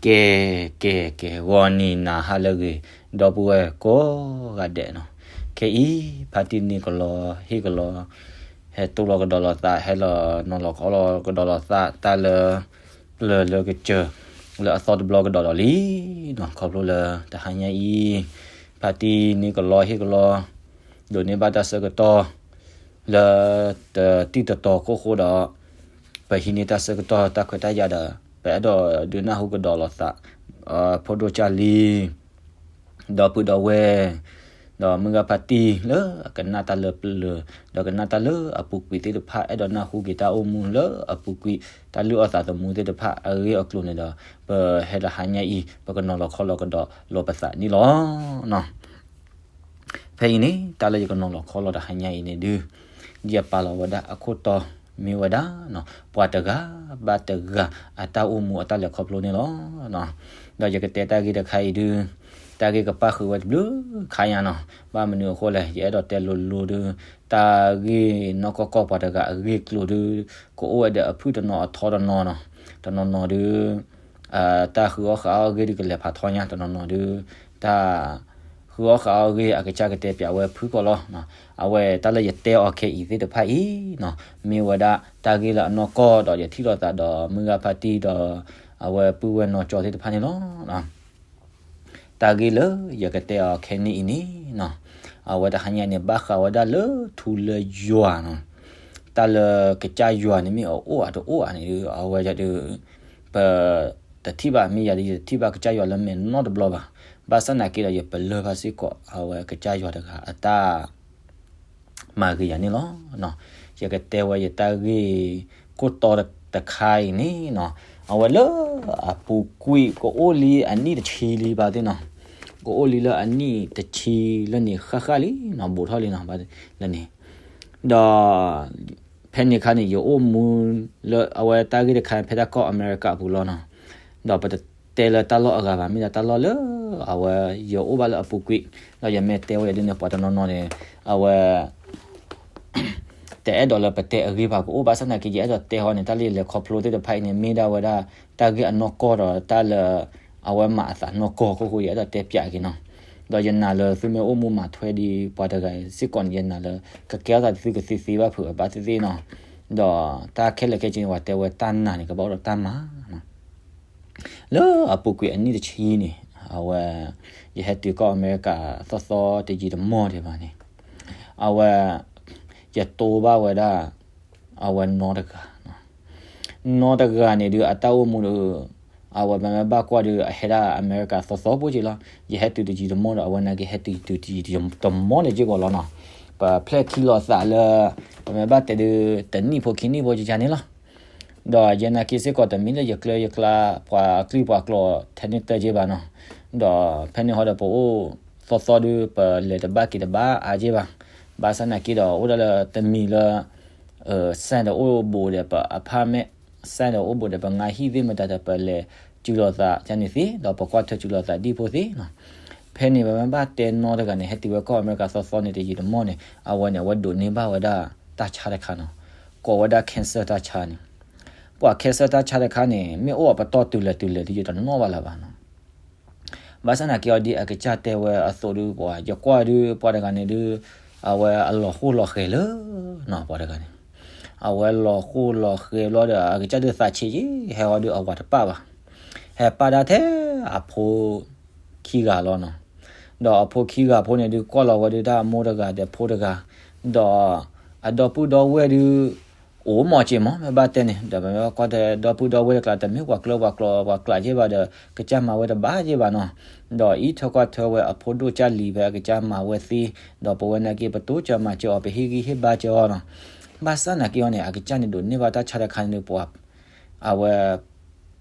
ကဲ ကဲ ကဲ ဂီၤနံၤနၤဟါလၢအဂ့ၤ ဒီပုၢ်ဝဲၢ်ကိးဂၤဒဲးနီၤ, ခဲအံၤ ဖါတံၢ်န့ၢ်ကလီ ဟ့ၣ်ကလီ ဟဲတူၢ်လီၤကဒီးလီၤသး ဟဲလီၤနီၤလီၤခီလီၤကဒီးလီၤသး တၢ်လၢ ပျၢၤလၢကစၢၤ လၢအသီတဘျီကဒီးဒီးလံနီၤ, ခီဖျိလၢတဟါညါအံၤ ဖါတံၢ်န့ၢ်ကလီဟ့ၣ်ကလီ ဒိးန့ၢ်ဘၣ်တၢ်ဆၢကတီၢ် လၢတတံၢ်တတီၤခိၣ်ဃိဒီး ပဟံးန့ၢ်တၢ်ဆၢကတီၢ်တၢ်ခွဲးတၢ်ယာ်ဒီး ပအဲၣ်ဒိးဒုးနၢ်ဟူကဒီးလီၤသး ဖိဒိၣ်ကၢ်လံ ဒီပုၢ်ဒီဝဲၢ် ဒီးမုၢ်ဂၤဖါတံၢ်လၢအကနၣ်တၢ်လၢပျၢၤ ဒီးကနၣ်တၢ်လၢအပူၤကွံာ်သ့ၣ်တဖၣ် အဲၣ်ဒိးနၢ်ဟူက့ၤတၢ်အိၣ်မူလၢအပူၤကွံာ် တၢ်လုၢ်အီၣ်သးသမူသ့ၣ်တဖၣ်အဂ့ၢ်အကျိၤန့ၣ်ဒီး ပဟဲတဟါညါအံၤ ပကနီၤလီၤခီလီၤကဒီးလီၤပသးန့ၣ်လီၤ. ဖဲအံၤန့ၣ် တၢ်လၢယကနီၤလီၤခီလီၤတဟါညါအံၤန့ၣ်ဒုး ယပာ်လီၤဝဲဒၣ်အခိၣ်တီမ့ၢ်ဝဲဒၣ် ပှၤတဂၤဘၣ်တဂၤအတၢ်အိၣ်မူအတၢ်လဲၤခီဖျိန့ၣ်လီၤ. ဒီးယကတဲတၢ်ဂ့ၢ်တခါအံၤဒုး တၢ်ဂ့ၢ်ကပၣ်ဃုာ်ဝဲတဘျုးခါညါနီၤ, ဘၣ်မနုၤအဃိလဲၣ် ယအဲၣ်ဒိးတဲလိၤလိၤဒုး တၢ်ဂ့ၢ်နီၢ်ကီၢ်ကီၢ်ပှၤတဂၤအဂ့ၢ်ကျိၤဒုး ကအိၣ်ဝဲဒီးအဖုၣ်တနီၤအထီတနီၤနီၤ, တနီၤနီၤဒုး တၢ်ဃုအီၣ်ဃုအီအဂ့ၢ်ဒုးကလဲၤဖးထီညါ တနီၤနီၤဒုး တၢ်ဃုအီၣ်ဃုအီအဂ့ၢ်အကစၢ်ကတဲပၠးဝဲဖုၣ်ကီးလီၤ. အဝဲတၢ်လၢယတဲအီၤခဲအံၤသ့ၣ်တဖၣ်အံၤနီၤ မ့ၢ်ဝဲဒၣ်တၢ်ဂ့ၢ်လၢအနီၢ်ကီၢ်ဒီးယထံၣ်လိာ်သးဒီးမုၢ်ဂၤဖါတံၢ်ဒီး အဝဲပုၢ်ဝဲၢ်နီၢ်ကၠီသ့ၣ်တဖၣ်န့ၣ်လီၤ. တၢ်ဂ့ၢ်လၢယကတဲအီၤခဲန့ၣ်အံၤန့ၣ်နီၤ အဝဲတဟါညါန့ၣ် ဘၣ်ဃးဝဲဒၣ်လၢထူလၢယွၤနီၤ, တၢ်လၢကစၢ်ယွၤန့ၣ်မ့ၢ်အအိၣ်အတအိၣ်ဧါန့ၣ်ဒုး အဝဲဒၣ်ဒုး ပတထံၣ်ဘၣ် မ့ၢ်ယၤဒုး ယတထံၣ်ဘၣ်ကစၢ်ယွၤလၢမဲာ်နီတဘျီဘၣ်. ဘၣ်ဆၣ်သနာ်က့ဒီး ယပလၢၢ်ဘၣ်စ့ၢ်ကီး အဝဲကစၢ်ယွၤတဂၤအတၢ် မၤဂ့ၤယၤန့ၣ်လီၤ. ယကတဲဝဲယတၢ်ဂ့ၢ်ခိၣ်တီတခါအံၤန့ၣ်နီၤ, အဝဲလၢအပူၤကွံာ်ကအိၣ်လံအနံၣ်တဆံလံဘၣ်သ့ၣ်နီၤ, ကအိၣ်လံလၢအနံၣ်တဆံလၢန့ၣ်ဃၣ်ဃၣ်လံနီၤ, ဘူးထီၣ်လံနီၤ, လၢန့ၣ် ဒီး ဖဲန့ၣ်အခါန့ၣ် ယအိၣ်မူလၢအဝဲတၢ်ဂ့ၢ်တခါဖဲတၢ်ကီၢ်အမဲရကၤအပူၤလီၤနီၤ, ဒီးပတတဲလၢတၢ်လီၢ်အဂၤဘၣ်, မ့ၢ်ဒၣ်တၢ်လီၢ်လၢ အဝဲယအိၣ်ဘၣ်လၢအပူၤကွံာ်, ဒီးယမ့ၢ်တဲဝဲဒ်န့ၣ် ပှၤတနီၤနီၤန့ၣ် အဝဲ တအဲၣ်ဒိးလၢပတဲအဂ့ၢ်ဘၣ်ကအိၣ်, ဘၣ်ဆၣ်သနာ်က့ ယအဲၣ်ဒိးတဲဟီန့ၣ် တၢ်လၢယလဲၤခီဖျိသ့ၣ်တဖၣ်အံၤန့ၣ် မ့ၢ်ဒၣ်ဝဲဒၣ် တၢ်ဂ့ၢ်အနီၢ်ကီၢ်ဒီးတၢ်လၢ အဝဲမၤအသးနီၢ်ကီၢ်အဃိ ယအဲၣ်ဒိးတဲပၠးက့ၤနီၤ, ဒီးယနာ်လၢသုမ့ၢ်အိၣ်မူမၤထွဲဒ်ပှၤတဂၤစ့ၢ်ကီးန့ၣ် ယနာ်လၢ ကကဲထီၣ်သးသုကသ့သ့ဘၣ်ဖုးအဘၣ်သ့ၣ်သ့ၣ်နီၤ, ဒီးတၢ်ခဲလၢာ်ခဲဆ့န့ၣ် ပှၤတဲဝဲတၢ်နာ်န့ၣ် ကဘၣ်အိၣ်ဒီးတၢ်မၤ လၢအပူၤကွံာ်အနံၣ်တဆံန့ၣ် အဝဲ ယဟဲတုၤကီၢ်အမဲရကၤသီသီတယံာ်တမီၢ်ဒံးဘၣ်န့ၣ် အဝဲ ယတိဘၣ်ဝဲဒၣ် အဝဲနီတဂၤ, နီတဂၤန့ၣ်ဒုး အတၢ်အိၣ်မူဒီး အဝဲပမ့ၢ်ဘၣ်ကွၢ်ဒီး အဟဲဒၣ်အမဲရကၤသီသီဖိက့လီၤ. ယဟဲတုၤတယံာ်တမီၢ်ဒီး အဝဲနာ်က့ဟဲတုၤတုၤတယံာ်တမီၢ်န့ၣ်က့ၢ်ကီးလီၤနီၤ. ပဖျဲၣ်ခံလိာ်သးလၢ ပမ့ၢ်ဘၣ်တဲဒုး တနံၣ်ဖိခံနံၣ်ဖိကကန့ၣ်လီၤ. ဒီးယဲနာ်က့စ့ၢ်ကီး တမ့ၢ်လၢယကျၢယကျါ ပှၤအကျံၣ်ပှၤကျိာ်ထဲန့ၣ်တၢၢ်က့ဘၣ်နီၤ. ဒီးဖဲန့ၣ်ဟီဒီး ပအိၣ်သီသီဒီး ပလဲၤတဘၣ်က့ၤတဘၣ်အါက့ဘၣ်. ဘၣ်ဆၣ်သနာ်က့ဒီး အိၣ်ဒၣ်လၢတမံၤလၢ စဲၣ်ဒီးအိၣ်ဘူးဒီးပအဖၢမ့ၢ်, စဲၣ်ဒီးအိၣ်ဘူးဒီးပငါဟံၣ်သ့ၣ်မတၤဒီး ပလဲၤစုလိာ်သးကန့ၣ်သ့, ဒီးပကွၢ်ထွဲစုလိာ်သးဒံၣ်ဖိသ့နီၤ. ဖဲန့ၣ် ပမ့ၢ်ဘၣ်တဲနီတဂၤန့ၣ် ဟဲတုၤဝဲကီၢ်အမဲရကၤသီသီန့ၣ် တယံာ်တမီၢ်န့ၣ် အဝဲန့ၣ် အဝဲဒိးန့ၢ်ဘၣ်ဝဲဒၣ်တၢ်ဆါတခါနီၤ. ကိးဝဲဒၣ် cancer တၢ်ဆါန့ၣ်. ပှၤ cancer တၢ်ဆါတခါန့ၣ် မ့ၢ်အိၣ်အပတီၢ်တုၤလဲၤတုၤလဲၤဒီး ယတနီၣ်ဘၣ်လၢၤဘၣ်နီၤ. ဘၣ်ဆၣ်သနာ်က့အီၤ ဒ်အကစၢ်တဲဝဲအသိးဒီး ပှၤယကွၢ်ဒီး ပှၤတဂၤန့ၣ်ဒီး အဝဲအလီၤဃိလီၤဃဲၤလၢ နီၤ ပှၤတဂၤန့ၣ် အဝဲလီၤဃိလီၤဃဲၤဘျီဒီး အကစၢ်ဒုးသးဆံးက့ ဟဲဟီဒီးအဝၤတပၣ်ဘၣ်. ဟဲပၣ်ဒၣ်ထဲအဖိခံဂၤလီၤနီၤ. ဒီးအဖိခံဂၤဖိန့ၣ်ဒုး ကွၢ်လီၤဝဲဒုးတၢ်အမိၢ်တဂၤဒီးဖိတဂၤ, ဒီးအဒီပုၢ်ဒီဝဲၢ်ဒုး အိၣ်မီၤက့မီၤ မ့ၢ်ဘၣ်တဲန့ၣ်, ဒီးမ့ၢ်ဘၣ်ကွၢ်တဲဒီပုၢ်ဒီဝဲၢ်တကျါ တမ့ၢ်ပှၤကျၢပှၤကျိာ်ပှၤကျးက့ဘၣ်ဒီး ကစၢ်မၤဝဲတဘၣ်က့ဘၣ်နီၤ. ဒီးအံးထွဲကွၢ်ထွဲဝဲအဖိဒိၣ်ကၢ်လံၤဖဲအကစၢ်မၤဝဲသ့, ဒီးပဝဲနာ်က့ ပတိစၢၤမၤစၢၤအီၤ ပဟ့ၣ်ဂံၢ်ဟ့ၣ်ဘါစၢၤအီၤနီၤ. ဘၣ်ဆၣ်သနာ်က့အီၤန့ၣ် အကစၢ်န့ၣ်ဒိးန့ၢ်ဘၣ်တၢ်ဆါတခါန့ၣ်ဒီး ပှၤ အဝဲ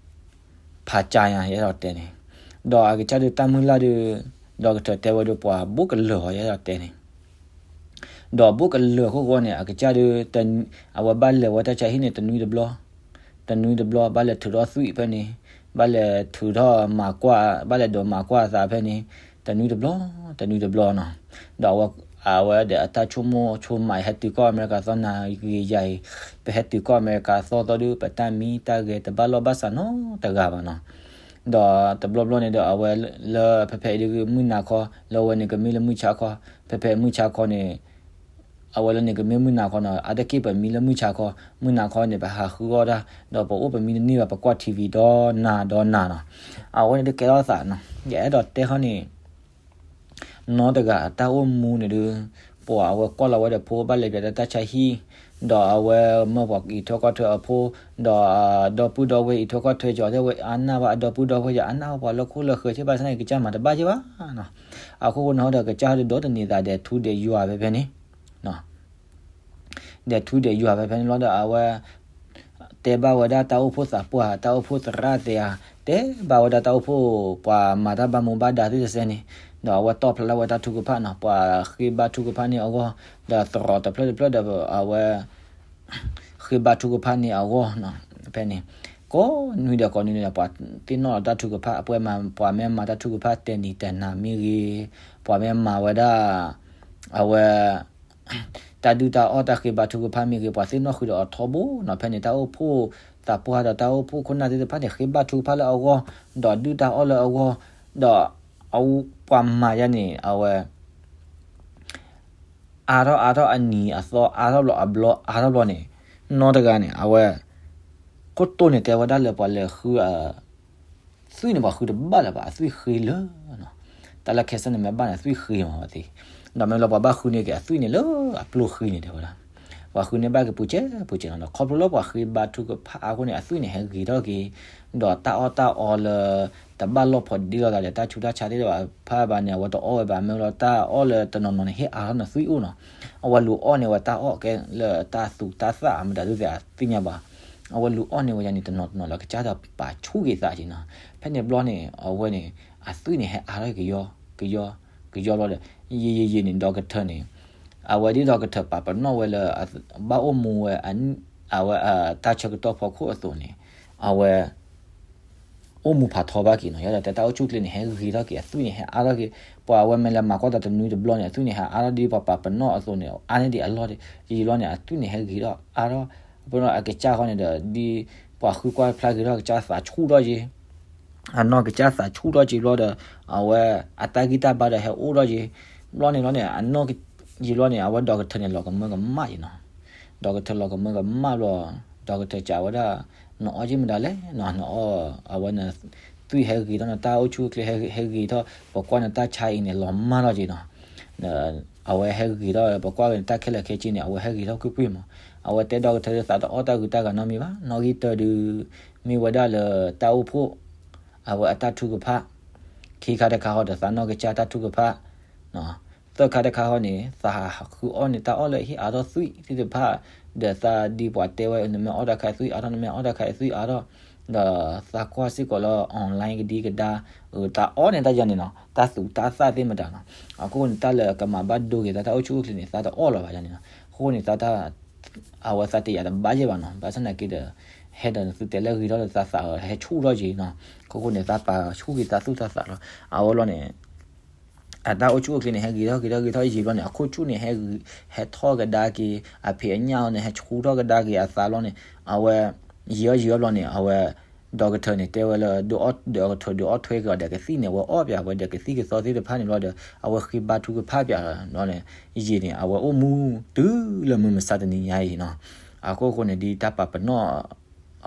ဖးကၢယါ ယအဲၣ်ဒိးတဲန့ၣ်, ဒီးအကစၢ်ဒုးတၢ်မုၢ်လၢ်ဒုး ဒီကထၢၣ်တဲဝဲဒုး ပှၤဘူးကလၢာ်အီၤ ယအဲၣ်ဒိးတဲန့ၣ်, ဒီးဘူးကလၢာ်အခိၣ်ဃိန့ၣ် အကစၢ်ဒုး အဝဲဘၣ်လဲၤဝဲတၢ်ဆါဟံၣ်န့ၣ် တနွံတဘျီ, တနွံတဘျီ ဘၣ်လဲၤထုးထီၣ်သွံၣ်ဖဲန့ၣ်, ဘၣ်လဲၤထုးထီၣ်မၤကွၢ် ဘၣ်လဲၤဒိးမၤကွၢ်အသးဖဲန့ၣ်, တနွံတဘျီ တနွံတဘျီနီၤ. ဒီးအဝဲ အဝဲဒီးအတၢ်ဆိကမိၣ်ဆိကမး ဟဲတုၤကီၢ်အမဲရကၤသီနၤဂ့ၤယၤအံၤ, ပဟဲတုၤကီၢ်အမဲရကၤသီသီဒုး ပတၢ်မံတၢ်ဂဲၤတဘၣ်လီၢ်ဘၣ်စးနီတဂၤဘၣ်နီၤ. ဒီးတဘျီဘျီန့ၣ်ဒီး အဝဲလၢဖဲဖဲအံၤဒုးမုၢ်နၤခီ, လၢအဝဲန့ၣ်ကမ့ၢ်လၢမုၢ်ဆါခီ, ဖဲဖဲမုၢ်ဆါခီန့ၣ် အဝဲလၢန့ၣ်ကမ့ၢ်မုၢ်နၤခီနီၤ, အါတက့ၢ်ပမံလၢမုၢ်ဆါခီ, မုၢ်နၤခီန့ၣ် ပဟးဃုအီၣ်တၢ်, ဒီးပအိၣ်ပမံတန့ၢ်ဘၣ် ပကွၢ် ထံဝံၤ ဒီးနၤဒီးနၤနီၤ. အဝဲန့ၣ်တကဲထီၣ်သးနီၤ, ယအဲၣ်ဒိးတဲခီန့ၣ် နီတဂၤအတၢ်အိၣ်မူန့ၣ်ဒုး, ပှၤအဝဲကွၢ်လီၤဝဲဒီးဖိဘၣ်လဲၤပၠးတၢ်ဆါဟံၣ်, ဒီးအဝဲမၢပှၤအံးထွဲကွၢ်ထွဲအဖိ, ဒီးဒီပုၢ်ဒီဝဲၢ်အံးထွဲကွၢ်ထွဲကီၤ တဲဝဲအါနၢ်ဘၣ်အဒီပုၢ်ဒီဝဲၢ်ယၤ အါနၢ်ဘၣ်ပှၤလၢခိၣ်လၢဃၢၤ ဆ့ဘၣ်ဆၣ်န့ၣ် ကစၢ်မၤတဘၣ်က့ဘၣ်နီၤ. အခိၣ်ဃိန့ၣ်ဟီဒီး ကစၢ်ဟီဒီးဒိးသန့ၤသးဒဲးထူဒဲးယွၤဖဲဖဲန့ၣ် ဒဲးထူဒဲးယွၤဖဲဖဲန့ၣ်လီၤဒီး အဝဲ တဲဘၣ်ဝဲဒၣ်တၢ်အိၣ်ဖှိၣ်သးပှၢ် တၢ်အိၣ်ဖှိၣ်သရၣ်သ့ၣ်ဧါ, တဲဘၣ်ဝဲဒၣ်တၢ်အိၣ်ဖှိၣ်ပှၤမၤတၢ်ဘၣ်မူဘၣ်ဒါသ့ၣ်တဖၣ်န့ၣ်, ဒီးအဝဲတီၣ်ဖျါလၢဝဲတၢ်ထုကဖၣ်နီၤ, ပှၤဃ့ဘါထုကဖၣ်န့ၢ်အဂီၢ်, ဒီးသရိာ်တဖျၢၣ်တဖျၢၣ်ဒီးအဝဲ ဃ့ဘါထုကဖၣ်န့ၢ်အဂီၢ်နီၤ, ဖဲန့ၣ် ကိးနွံဒီးကိးနွံန့ၣ် ပှၤသ့ၣ်နီၣ်လီၤတၢ်ထုကဖၣ် အပှဲၤမၤ ပှၤမ့ၢ်မၤတၢ်ထုကဖၣ်တဲနံၤတဲနၤမ့ၢ်ဂ့ၤ, ပှၤမ့ၢ်မၤဝဲဒၣ် အဝဲ တၢ်ဒုၣ်တၢ်အီၣ်တၢ်ဃ့ဘါထုကဖၣ်မ့ၢ်ဂ့ၤ ပှၤသ့ၣ်နီၣ်ဃုာ်ဒီးအီၤထီဘိနီၤ, ဖဲန့ၣ် တၢ်အိၣ်ဖှိၣ်သးပှၢ်ဒီးတၢ်အိၣ်ဖှိၣ်ခိၣ်နၢ်သ့ၣ်တဖၣ်န့ၣ် ဃ့ဘါထုကဖၣ်လၢအဂီၢ်, ဒီးဒုၣ်တၢ်အီၣ်လၢအဂီၢ်, ဒီးအပှၤမၤယါန့ၣ် အဝဲ အါထီၣ်အါထီၣ်အနံၤအသီအါထီၣ်ဘျီအဘျီအါထီၣ်ဘျီန့ၣ်, နီတဂၤန့ၣ် အဝဲ ခိၣ်တိၢ်န့ၣ်တဲဝဲဒၣ်လၢပှၤလဲၤဃုအ သွံၣ်န့ၣ် ပှၤဃုတဘၣ်လၢၤဘၣ် အသွံၣ်ဃ့လၢာ်နီၤ, တၢ်လၢခဲစၢၣ်န့ၣ်မ့ၢ်ဘၣ်န့ၣ် အသွံၣ်ဃ့မးဝဲသ့, ဒီးမ့ၢ်လၢပှၤဘၣ်ဃုန့ၢ်က့ၤအသွံၣ်န့ၣ်လၢအပျိၢ်ဃံန့ၣ်တဲဝဲဒၣ်, ပှၤဃုန့ၢ်ဘၣ်က့ၤပူၤကဲပူၤကဲနီၤ, ဒီးခီဖျိလၢပှၤဃ့ဘါထုကဖၣ်အဃိန့ၣ် အသွံၣ်န့ၣ်ဟဲဂ့ၤထီၣ်က့ၤ, ဒီးတၢ်အီၣ်တၢ်အီလၢ တဘၣ်လီၢ်ဖိးဒ့လိာ်သးဒီး တၢ်ဆူးတၢ်ဆါသ့ၣ်တဖၣ်ဘၣ်န့ၣ် အဝဲတအီၣ်ဝဲဘၣ်, မ့ၢ်လၢတၢ်အီၣ်လၢတနီၤနီၤန့ၣ် ဟ့ၣ်အါထီၣ်နသွံၣ်အိၣ်နီၤ, အဝဲလူၤအီၣ်န့ၢ်ဝဲတၢ်အီၣ်ကဲလၢတၢ်သူၣ်တၢ်သၣ်မတၤဒုးသ့ၣ်အသ့ၣ်ညါဘၣ်, အဝဲလူၤအီၣ်န့ၢ်ဝဲယါန့ၣ် တနီၤတနီၤလၢကစၢ်ဒီးပာ်ဆူၣ်က့ၤသးက့ၤနီၤ, ဖဲန့ၣ်ဘျီန့ၣ် အဝဲန့ၣ် အသွံၣ်န့ၣ်ဟဲအါထီၣ်ကယီ ကယီ ကယီဘျီဒီး ယံာ်ယံာ်ယံာ်န့ၣ် ဒီကထၢၣ်န့ၣ် အဝဲဒ်ဒီကထၢၣ်ပာ်ပနီၣ်ဝဲလၢ ဘၣ်အိၣ်မူဝဲ အဝဲ တၢ်ဆၢကတီၢ်ဖီခိၣ်အသိးန့ၣ် အဝဲ အိၣ်မူဖးထီဘၣ်က့ၤနီၤ, ယဒီးတဲတၢ်အိၣ်ဆူၣ်အိၣ်ချ့န့ၣ် ဟဲဂ့ၤထီၣ်က့ၤ အသွံၣ်န့ၣ် ဟဲအါထီၣ်က့ၤ, ပှၤအဝဲမ့ၢ်လဲၤမၤကွၢ်တၢ်တနွံတဘျီန့ၣ် အသွံၣ်န့ၣ် ဟဲအါထီၣ်ဒ်ပှၤပာ်ပနီၣ်အသိးန့ၣ် အါန့ၢ်ဒံးအလီၢ်ဒံး, ယံာ်ယံာ်လီၤန့ၣ် အသွံၣ်န့ၣ် ဟဲဂ့ၤထီၣ်အါထီၣ်, ပနီၣ်အကစၢ်ဃီန့ၣ်ဒီး ဒ်ပှၤဃုကွၢ်ဖျါဂ့ၤထီၣ်ကစၢ်သးဆူၣ်ထီၣ်က့ၤ, အနီၢ်ကစၢ်သးဆူၣ်ထီၣ်က့ၤဘျီဒီး အဝဲအတၢ်ဂံၢ်တၢ်ဘါဒီးဟဲအိၣ်ထီၣ်က့ၤ, ဘျီန့ၣ်လီၤန့ၣ် အနီၢ်ယံာ်လီၤန့ၣ် အဝဲဒီကထၢၣ်န့ၣ် လီၤကမၢကမၣ်က့ၤနီၤ, ဒီကထၢၣ်လီၤကမၢကမၣ်ဘျီ, ဒီကထၢၣ်စံးဝဲဒၣ် နအီၣ်က့ၤမတၤလဲၣ်နီၤ, နအီၣ် အဝဲနသွံၣ်ဟဲဂ့ၤထီၣ် နတၢ်အိၣ်ဆူၣ်အိၣ်ချ့ဟဲဂ့ၤထီၣ် ပကွၢ်နတၢ်ဆါအံၤန့ၣ် လီၤမၢ်ထီၣ်က့ၤနီၤ, အဝဲဟဲဂ့ၤထီၣ် ပကွၢ်က့ၤနတၢ်ခဲလၢာ်ခဲဆ့န့ၣ် အဝဲဟဲဂ့ၤထီၣ်ကွ့ၢ်ကွ့ၢ်မး, အဝဲတဲဒီကထၢၣ်သးတအီၣ်တၢ်ဂုၤတၢ်ဂၤနီတမံၤဘၣ်, နီၣ်ဂံၢ်တၢဒုး မ့ၢ်ဝဲဒၣ်လၢတၢ်အိၣ်ဖှိၣ် အဝဲအတၢ်ထုကဖၣ်, ခံခါတခါဃီဒီးသးနီၢ်ကစၢ်တၢ်ထုကဖၣ်, သၢခါတခါဃီန့ၣ် သးဟးဃုအီၣ်န့ၢ်တၢ်အီၣ်လၢအဟ့ၣ်အါထီၣ်သွံၣ်သ့ၣ်တဖၣ်, ဒီးသးဒ်ပှၤတဲဝဲ နမ့ၢ်အီၣ်တၢ်ခါအသွံၣ်အါထီၣ် နမ့ၢ်အီၣ်တၢ်ခါအသွံၣ်အါထီၣ်, ဒီးသးကွၢ်စ့ၢ်ကီးလၢ online ကဒံကဒါ, တၢ်အီၣ်န့ၢ်တၢ်ယၤန့ၣ်နီၤ တၢ်သူၣ်တၢ်သၣ်သ့ၣ်မတၤနီၤ, အဃိန့ၣ် တၢ်လၢကမၤဘၣ်ဒိက့ၤသးတၢ်အိၣ်ဆူၣ်အိၣ်ချ့န့ၣ် သးတအီၣ်လီၤဘၣ်ယၤန့ၣ်နီၤ, အဃိန့ၣ် သးတၢ် အဝဲသးတယာ်တဘၣ်ယဲၢ်ဘၣ်နီၤ, ဘၣ်ဆၣ်သနာ်က့ဒီး ဟဲဒီးနသုတဲလၢဂ့ၤထီၣ်ဒီးသးသးဟဲဆူၣ်ထီၣ်က့ၤနီၤ, အဃိန့ၣ် သးပာ်ဆူၣ်က့ၤသးသူၣ်သးသးလီၤ, အဝဲလီၤန့ၣ် အတၢ်အိၣ်ဆူၣ်အိၣ်ချ့န့ၣ် ဟဲဂ့ၤထီၣ်ဂ့ၤထီၣ်ဂ့ၤထီၣ်ယံာ်ဘျီန့ၣ် အခိၣ်ဆူၣ်န့ၣ် ဟဲထီၣ်ကဒါက့ၤ, အဖံးအညၣ်အီၤန့ၣ် ဟဲဆူၣ်ထီၣ်ကဒါက့ၤအသးလီၤန့ၣ်, အဝဲ ယံာ်အီၣ်ယံာ်အီၣ်ဘျီန့ၣ် အဝဲ ဒီကထၢၣ်န့ၣ် တဲဝဲလၢ ဒီကထၢၣ်ဒုးအီၣ်ထွဲက့ၤအီၤဒီးကသံၣ်န့ၣ် အဝဲအီၣ်ပၠးဝဲဒီးကသံၣ်ကသီသ့ၣ်တဖၣ်န့ၣ်ဘျီဒီး အဝဲဃ့ဘါထုကဖၣ်ပၠးလီၤန့ၣ် ယံာ်န့ၣ် အဝဲအိၣ်မူတုၤလၢမုၢ်မဆါတနံၤညါအံၤနီၤ, အခိၣ်ဃိန့ၣ် ဒ်တၢ်ပာ်ပနီၣ်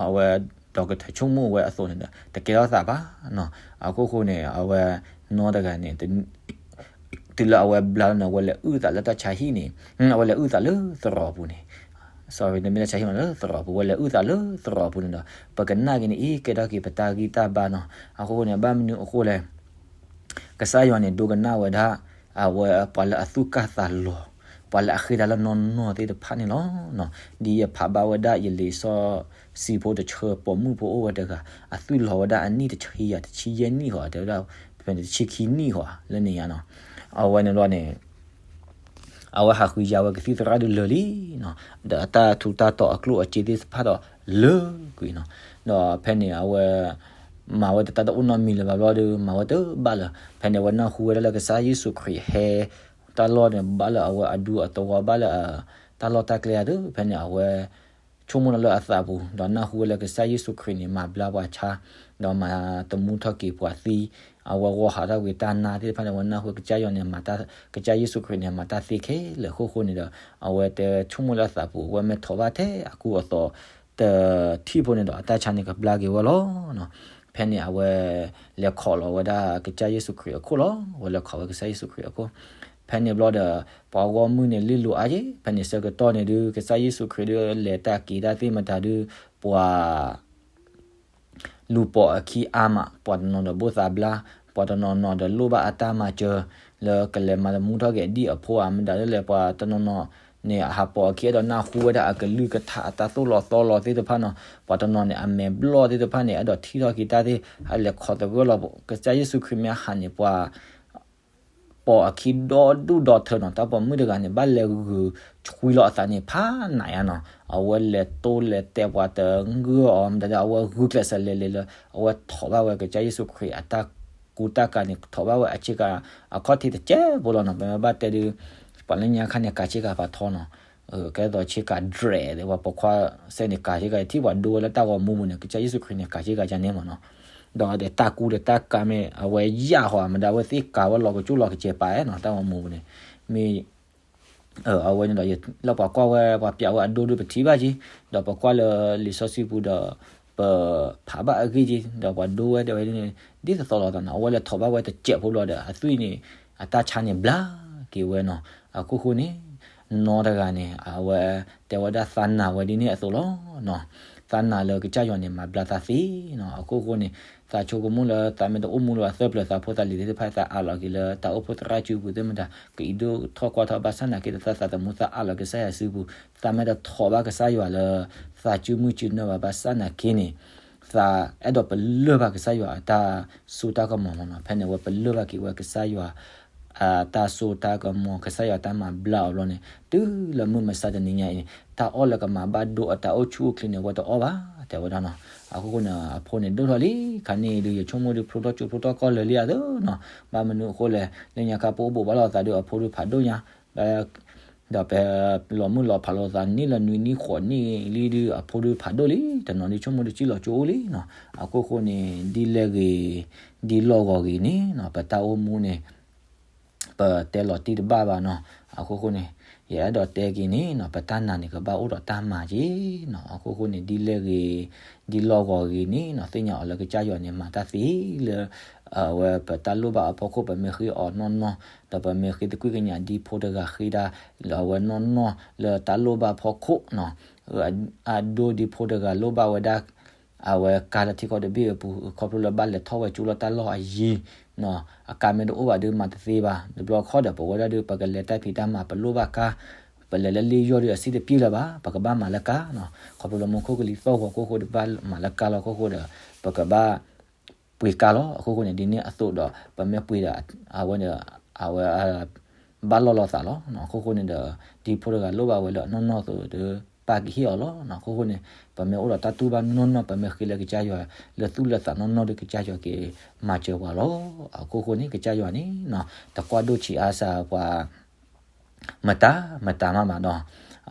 အဝဲ ဒီကထၢၣ်ဆိကမိၣ်ဝဲအသိးန့ၣ်ဒီး တကဲထီၣ်သးဘၣ်နီၤ, အခိၣ်ဃိန့ၣ် အဝဲ နီတဂၤန့ၣ် တုၤလၢအဝဲဘျါလီၤန့ၣ် အဝဲလဲၤအုၣ်သးလၢတၢ်ဆါဟံၣ်န့ၣ် အဝဲလဲၤအုၣ်သးလၢသရိာ်ပူၤန့ၣ်, sorry တမ့ၢ်လၢဆါဟံၣ်မးလၢသရိာ်ပူၤ အဝဲလဲၤအုၣ်သးလၢသရိာ်ပူၤန့ၣ်ဒီး ပကနၣ်က့ၤန့ၣ်အံၤ ကဲထီၣ်က့ၤပတၢ်ဂံၢ်တၢ်ဘါနီၤ, အခိၣ်ဃိန့ၣ် ဘၣ်မနုၤအဃိလဲၣ် ကစၢ်ယွၤန့ၣ် ဒိကနၣ်ဝဲဒၣ် အဝဲပှၤလၢအသူၣ်ကၢ်သးလီၤ, ပှၤလၢအဃ့တၢ်လၢနီၢ်နီၢ်သ့ၣ်တဖၣ်န့ၣ်လီၤ. ဒ်ယဖးဘၣ်ဝဲဒၣ်ယလံာ်စီဆှံဖိတဆၢ ပိာ်မုၣ်ဖိအိၣ်ဝဲတဂၤ အသွံၣ်လီၤဝဲဒၣ်အနံၣ်တဆံယၤ တဆံယဲၢ်နံၣ်ဃီ တဲဝဲဒၣ် ဖဲန့ၣ်တဆံခံနံၣ်ဃီ လၢန့ၣ်ညါနီၤ. အဝဲန့ၣ်ဘျီန့ၣ် အဝဲဟးဃုယၤဝဲကသံၣ်သရၣ်ဒုးလၢာ်လံနီၤ, ဒီးအတၢ်ထူးတၢ်တီၤအကျိၣ်အစ့သ့ၣ်တဖၣ်ဒီးလၢာ်ကွံာ်နီၤ. ဒီးဖဲန့ၣ်အဝဲ မၤဝဲတတၢ်တအိၣ်နီတမံၤလၢၤဘၣ်ဘျီဒီး မၤဝဲတဘၣ်လၢၤ. ဖဲန့ၣ်အဝဲနၢ်ဟူဝဲဒၣ်လၢကစၢ်ယ့ၣ်ၡူးခရံာ်ဟဲ တၢ်လီၢ်န့ၣ် ဘၣ်လၢအဝဲအဒူအသဝီဘၣ်လၢ တၢ်လီၢ်တၢ်ကျဲဧါဒီး ဖဲန့ၣ်အဝဲ ဆိကမိၣ်လီၤလၢအသးပူၤ ဒီးနၢ်ဟူဝဲလၢကစၢ်ယ့ၣ်ၡူးခရံာ်န့ၣ် မၤဘျါပှၤဆါ ဒီးမၤသမူထီၣ်က့ၤပှၤသံ, အဝဲဂီၤဟးထီၣ်ကွံာ်တၢ်နါသ့ၣ်တဖၣ်န့ၣ် အဝဲနၢ်ဟူကစၢ်ယွၤန့ၣ် ကစၢ်ယ့ၣ်ၡူးခရံာ်န့ၣ် မၤတၢ်သ့ခဲလၢာ်အဃိဃိန့ၣ်ဒီး အဝဲတဆိကမိၣ်လၢအသးပူၤ အဝဲမ့ၢ်ထိးဘၣ်ထဲအကူအသိး တထံၣ်ဖိန့ၣ်ဒီး အတၢ်ဆါန့ၣ်ကဘျါက့ၤဝဲလီၤ. ဖဲန့ၣ်အဝဲလဲၤခိးလီၤဝဲဒၣ်ကစၢ်ယ့ၣ်ၡူးခရံာ်အခိၣ်လီၤ. အဝဲလဲၤခိးဝဲကစၢ်ယ့ၣ်ၡူးခရံာ်အခိၣ်, ဖဲန့ၣ်ဘျီဒီး ပှၤဂီၢ်မုၢ်န့ၣ်လ့လိာ်အါက့ၤ, ဖဲန့ၣ်ဆၢကတီၢ်န့ၣ်ဒုး ကစၢ်ယ့ၣ်ၡူးခရံာ်ဒုး လဲၤတၢ်က့ၤတၢ်သ့ၣ်မတၤဒုး ပှၤ လူၤပိာ်အခံအါမး, ပှၤတနီၤဒီးဘိၣ်သးဘျါ, ပှၤတနီၤနီၤဒီးလိၣ်ဘၣ်အတၢ်မၤစၢၤ လၢကလဲၤမၤသမူထီၣ်က့ၤဒ်အဖိဧါ, မတၤဒ်လဲၣ်, ပှၤတနီၤနီၤန့ၣ် အဟးပိာ်အခံအဲၣ်ဒိးနၢ်ဟူဝဲဒၣ်အကလုၢ်ကထါအတၢ်သိၣ်လီၤသီလီၤသ့ၣ်တဖၣ်နီၤ, ပှၤတနီၤန့ၣ် အမဲာ်ဘျီၣ်သ့ၣ်တဖၣ်န့ၣ် အဲၣ်ဒိးထံၣ်ထီၣ်က့ၤတၢ်သ့ၣ် အလဲၤခိးသဂၢၢ်လီၤ, ကစၢ်ယ့ၣ်ၡူးခရံာ်မ့ၢ်ဟးန့ၣ် ပှၤ ပိာ်အခံဒီဒူၣ်ဒီထၢနီၤ, တၢ်ပိာ်မုၣ်တဂၤန့ၣ် ဘၣ်လဲၤဂုာ်ဆွံလီၤအသးန့ၣ်ဖးနးယါနီၤ, အဝဲလဲၤတိလဲၤတဲာ်ပှၤတဂၢၢ်အီၤ မတၤဒ် အဝဲဂုာ်ကျဲးစၢးလဲၤလဲၤလၢ အဝဲထိးဘၣ်ဝဲကစၢ်ယ့ၣ်ၡူးခရံာ်အတၢ်ကူတၢ်ကၤန့ၣ် ထိးဘၣ်ဝဲအဆ့ကၤအခီၣ်ထံးတစဲးဖိလီၤနီၤ, ပမ့ၢ်ဘၣ်တဲဒုး ပှၤလၢညါခါန့ၣ် ကၤဆ့ကၤပာ်ထီနီၤ ကဲသိးဆ့ကၤဒြဲး ပှၤပိာ်ခွါစဲန့ၣ် ကၤဆ့ကၤ ထံၣ်ပှၤဒိဝဲလၢတၢ်ဂီၤမူပူၤန့ၣ် ကစၢ်ယ့ၣ်ၡူးခရံာ်န့ၣ် ကၤဆ့ကၤယါန့ၣ်မးနီၤ, ဒီးတၢ်ကူဒီးတၢ်ကၤမ့ၢ် အဝဲယၢ်ဟီ မတၤ အဝဲသ့ၣ်ကၤဝဲလီၤကကၠိလီၤကစဲးပာ်နီၤ တၢ်ဂီၤမူပူၤန့ၣ်, မ့ၢ် အဝဲန့ၣ်ဒီး လၢပှၤကွၢ်ဝဲ ပှၤပျးဝဲအဒိဒုးပထံၣ်ဘၣ်က့ၤ, ဒီးပကွၢ်လၢလံာ်စီဆှံပူၤဒီး ပဖးဘၣ်အဂ့ၢ်က့ၤ ဒီးပှၤဒိဝဲဒၣ်ဝဲဒ်န့ၣ် ဒ်သိးသိးလီၤသးနီၤ, အဝဲလဲၤထိးဘၣ်ဝဲတစဲးဖိဘျီဒီး အသွံၣ်န့ၣ် အတၢ်ဆါန့ၣ်ဘျါက့ၤဝဲနီၤ, အခိၣ်ဃိန့ၣ် နီတဂၤန့ၣ် အဝဲတဲဝဲဒၣ်သးနာ်ဝဲဒ်န့ၣ်အသိးလီၤ. သးနာ်လၢကစၢ်ယွၤန့ၣ် မၤဘျါသးသ့နီၤ, အခိၣ်ဃိန့ၣ် သးဆိကမိၣ်လၢသးမ့ၢ်တအိၣ်မူလၢအသၢပျၢၤ သးဖိသးလံၤသ့ၣ်တဖၣ် သးအးလီၤက့ၤလၢတၢ်အိၣ်ဖှိၣ်သရၣ်စုပူၤသ့ၣ်မတၤ ကအံးဒိၣ်ထီၣ်ကွၢ်ထီၣ် ဘၣ်ဆၣ်သနာ်က့ဒီး သးသးသမူသးအးလီၤက့ၤကစၢ်ယွၤစုပူၤ, သးမ့ၢ်တထိးဘၣ်ကစၢ်ယွၤလၢ သးစုမုၢ်စုနၢဘၣ် ဘၣ်ဆၣ်သနာ်က့န့ၣ် သးအဲၣ်ဒိးပလၢၢ်ဘၣ်ကစၢ်ယွၤအတၢ်စိတၢ်ကမီၤမးနီၤ, ဖဲန့ၣ် အဝဲပလၢၢ်ဘၣ်က့ၤဝဲကစၢ်ယွၤ အတၢ်စိတၢ်ကမီၤ ကစၢ်ယွၤတၢ်မၤဘျါအီၤဘျီန့ၣ် တုၤလၢမုၢ်မဆါတနံၤညါအံၤန့ၣ် တၢ်အီၣ်လၢကမၤဘၣ်ဒိအတၢ်အိၣ်ဆူၣ်အိၣ်ချ့န့ၣ် အဝဲတအီၣ်ဘၣ် တဲဝဲဒၣ်နီၤ, အခိၣ်ဃိန့ၣ် အဖိန့ၣ်ဒိၣ်ထီၣ်လံ, ခါန့ၣ်ဒုး ယဆိကမိၣ်ဒုး ဖျိထီၣ်ကၠိဖျိထီၣ်ကီၢ်လၢာ်လံဧါသနီၤ, ဘၣ်မနုၤအဃိလဲၣ်, လၢညါခါပအိၣ်ဘူးဘၣ်လိာ်သးဒုး အဖိဒုးဖးဒိၣ်ညါ ဒီးပလီၤမုၢ်လီၤဖးလိာ်သးန့ၣ်လၢနွံနံၣ်ဃိးနံၣ်လံဒုး အဖိဒုးဖးဒိၣ်လံ, တနီၤဒုးဆိကမိၣ်ဒုး စံၣ်လီၤကၠိအိၣ်လံနီၤ, အခိၣ်ဃိန့ၣ် ဒ်လဲၣ်ဂ့ၤ ဒ်လီၢ်ဂီၤဂ့ၤန့ၣ်နီၤ ပတၢ်အိၣ်မူန့ၣ် ပတဲလီၤတံၢ်တဘၣ်ဘၣ်နီၤ, အခိၣ်ဃိန့ၣ် ယအဲၣ်ဒိးတဲက့ၤန့ၣ်နီၤ ပတၢ်နာ်န့ၣ် ကဘၣ်အိၣ်ဒီးတၢ်မၤက့ၤနီၤ, အခိၣ်ဃိန့ၣ် ဒ်လဲၣ်ဂ့ၤ ဒ်လီၢ်ဂီၤဂ့ၤန့ၣ်နီၤ သ့ၣ်ညါအီၤလၢကစၢ်ယွၤန့ၣ် မၤတၢ်သ့လၢ အဝဲပတၢ်လိၣ်ဘၣ်အဖီခိၣ် ပမ့ၢ်ဃ့အီၤနီၢ်နီၢ် ဒီးပမ့ၢ်ဃ့သကွံၢ်ကညးဒ်ဖိတဂၤဃ့ဒၣ် လၢအဝဲနီၢ်နီၢ်လၢတၢ်လိၣ်ဘၣ်ဖီခိၣ်နီၤ, အဒိဒ်ဖိတဂၤလိၣ်ဘၣ်ဝဲဒၣ် အဝဲကါလၢထံကီၢ်တဘ့ၣ်အပူၤ ခီဖျိလၢဘၣ်လဲၤထီၣ်ဝဲကၠိလၢတၢ်လီၢ်အယံၤနီၤ, အကါမ့ၢ်တအိၣ်ဘၣ်ဒုးမၤတသ့ဘၣ်, တဘျီခီဒီးပဝဲဒၣ်ဒုး ပကလဲၤတၢ်ဖံးတၢ်မၤ ပလိၣ်ဘၣ်ကါ, ပလဲၤလၢလ့ယီၢ်ဒုးအဆံးတပျ့ၤလၢၤဘၣ်, ပကဘၣ်မၤလၢကါနီၤ, ခီဖျိလၢမူခိၣ်ကလံၤသီၣ်ဂီၤခိၣ်ဃိဒီးဘၣ်မၤလၢကါလီၤခိၣ်ဃိဒီး ပကဘၣ် ပှ့ၤကါလီၤ, အခိၣ်ဃိန့ၣ် ဒ်န့ၣ်အသိးဒီး ပမ့ၢ်ပှ့ၤဒီး အဝဲန့ၣ် အဝဲ ဘၣ်လီၢ်လီၤသးလီၤ, အခိၣ်ဃိန့ၣ်ဒီး ဒ်ဖိတဂၤလိၣ်ဘၣ်ဝဲလၢအနီၢ်နီၢ်အသိးဒီး ပၢ်ကဟ့ၣ်အီၤလီၤ, အခိၣ်ဃိန့ၣ် ပမ့ၢ်အိၣ်ဒီးတၢ်တူၢ်ဘၣ်နီၢ်နီၢ် ပမ့ၢ်ဃ့လၢကစၢ်ယွၤ လၢသူၣ်လၢသးနီၢ်နီၢ်ဒီး ကစၢ်ယွၤက့ၤမၤစၢၤပှၤလီၤ, အခိၣ်ဃိန့ၣ် ကစၢ်ယွၤန့ၣ် တကွၢ်ဒိၣ်ဆံးအါစှၤပှၤ မတၤမတၤမးမးဒီး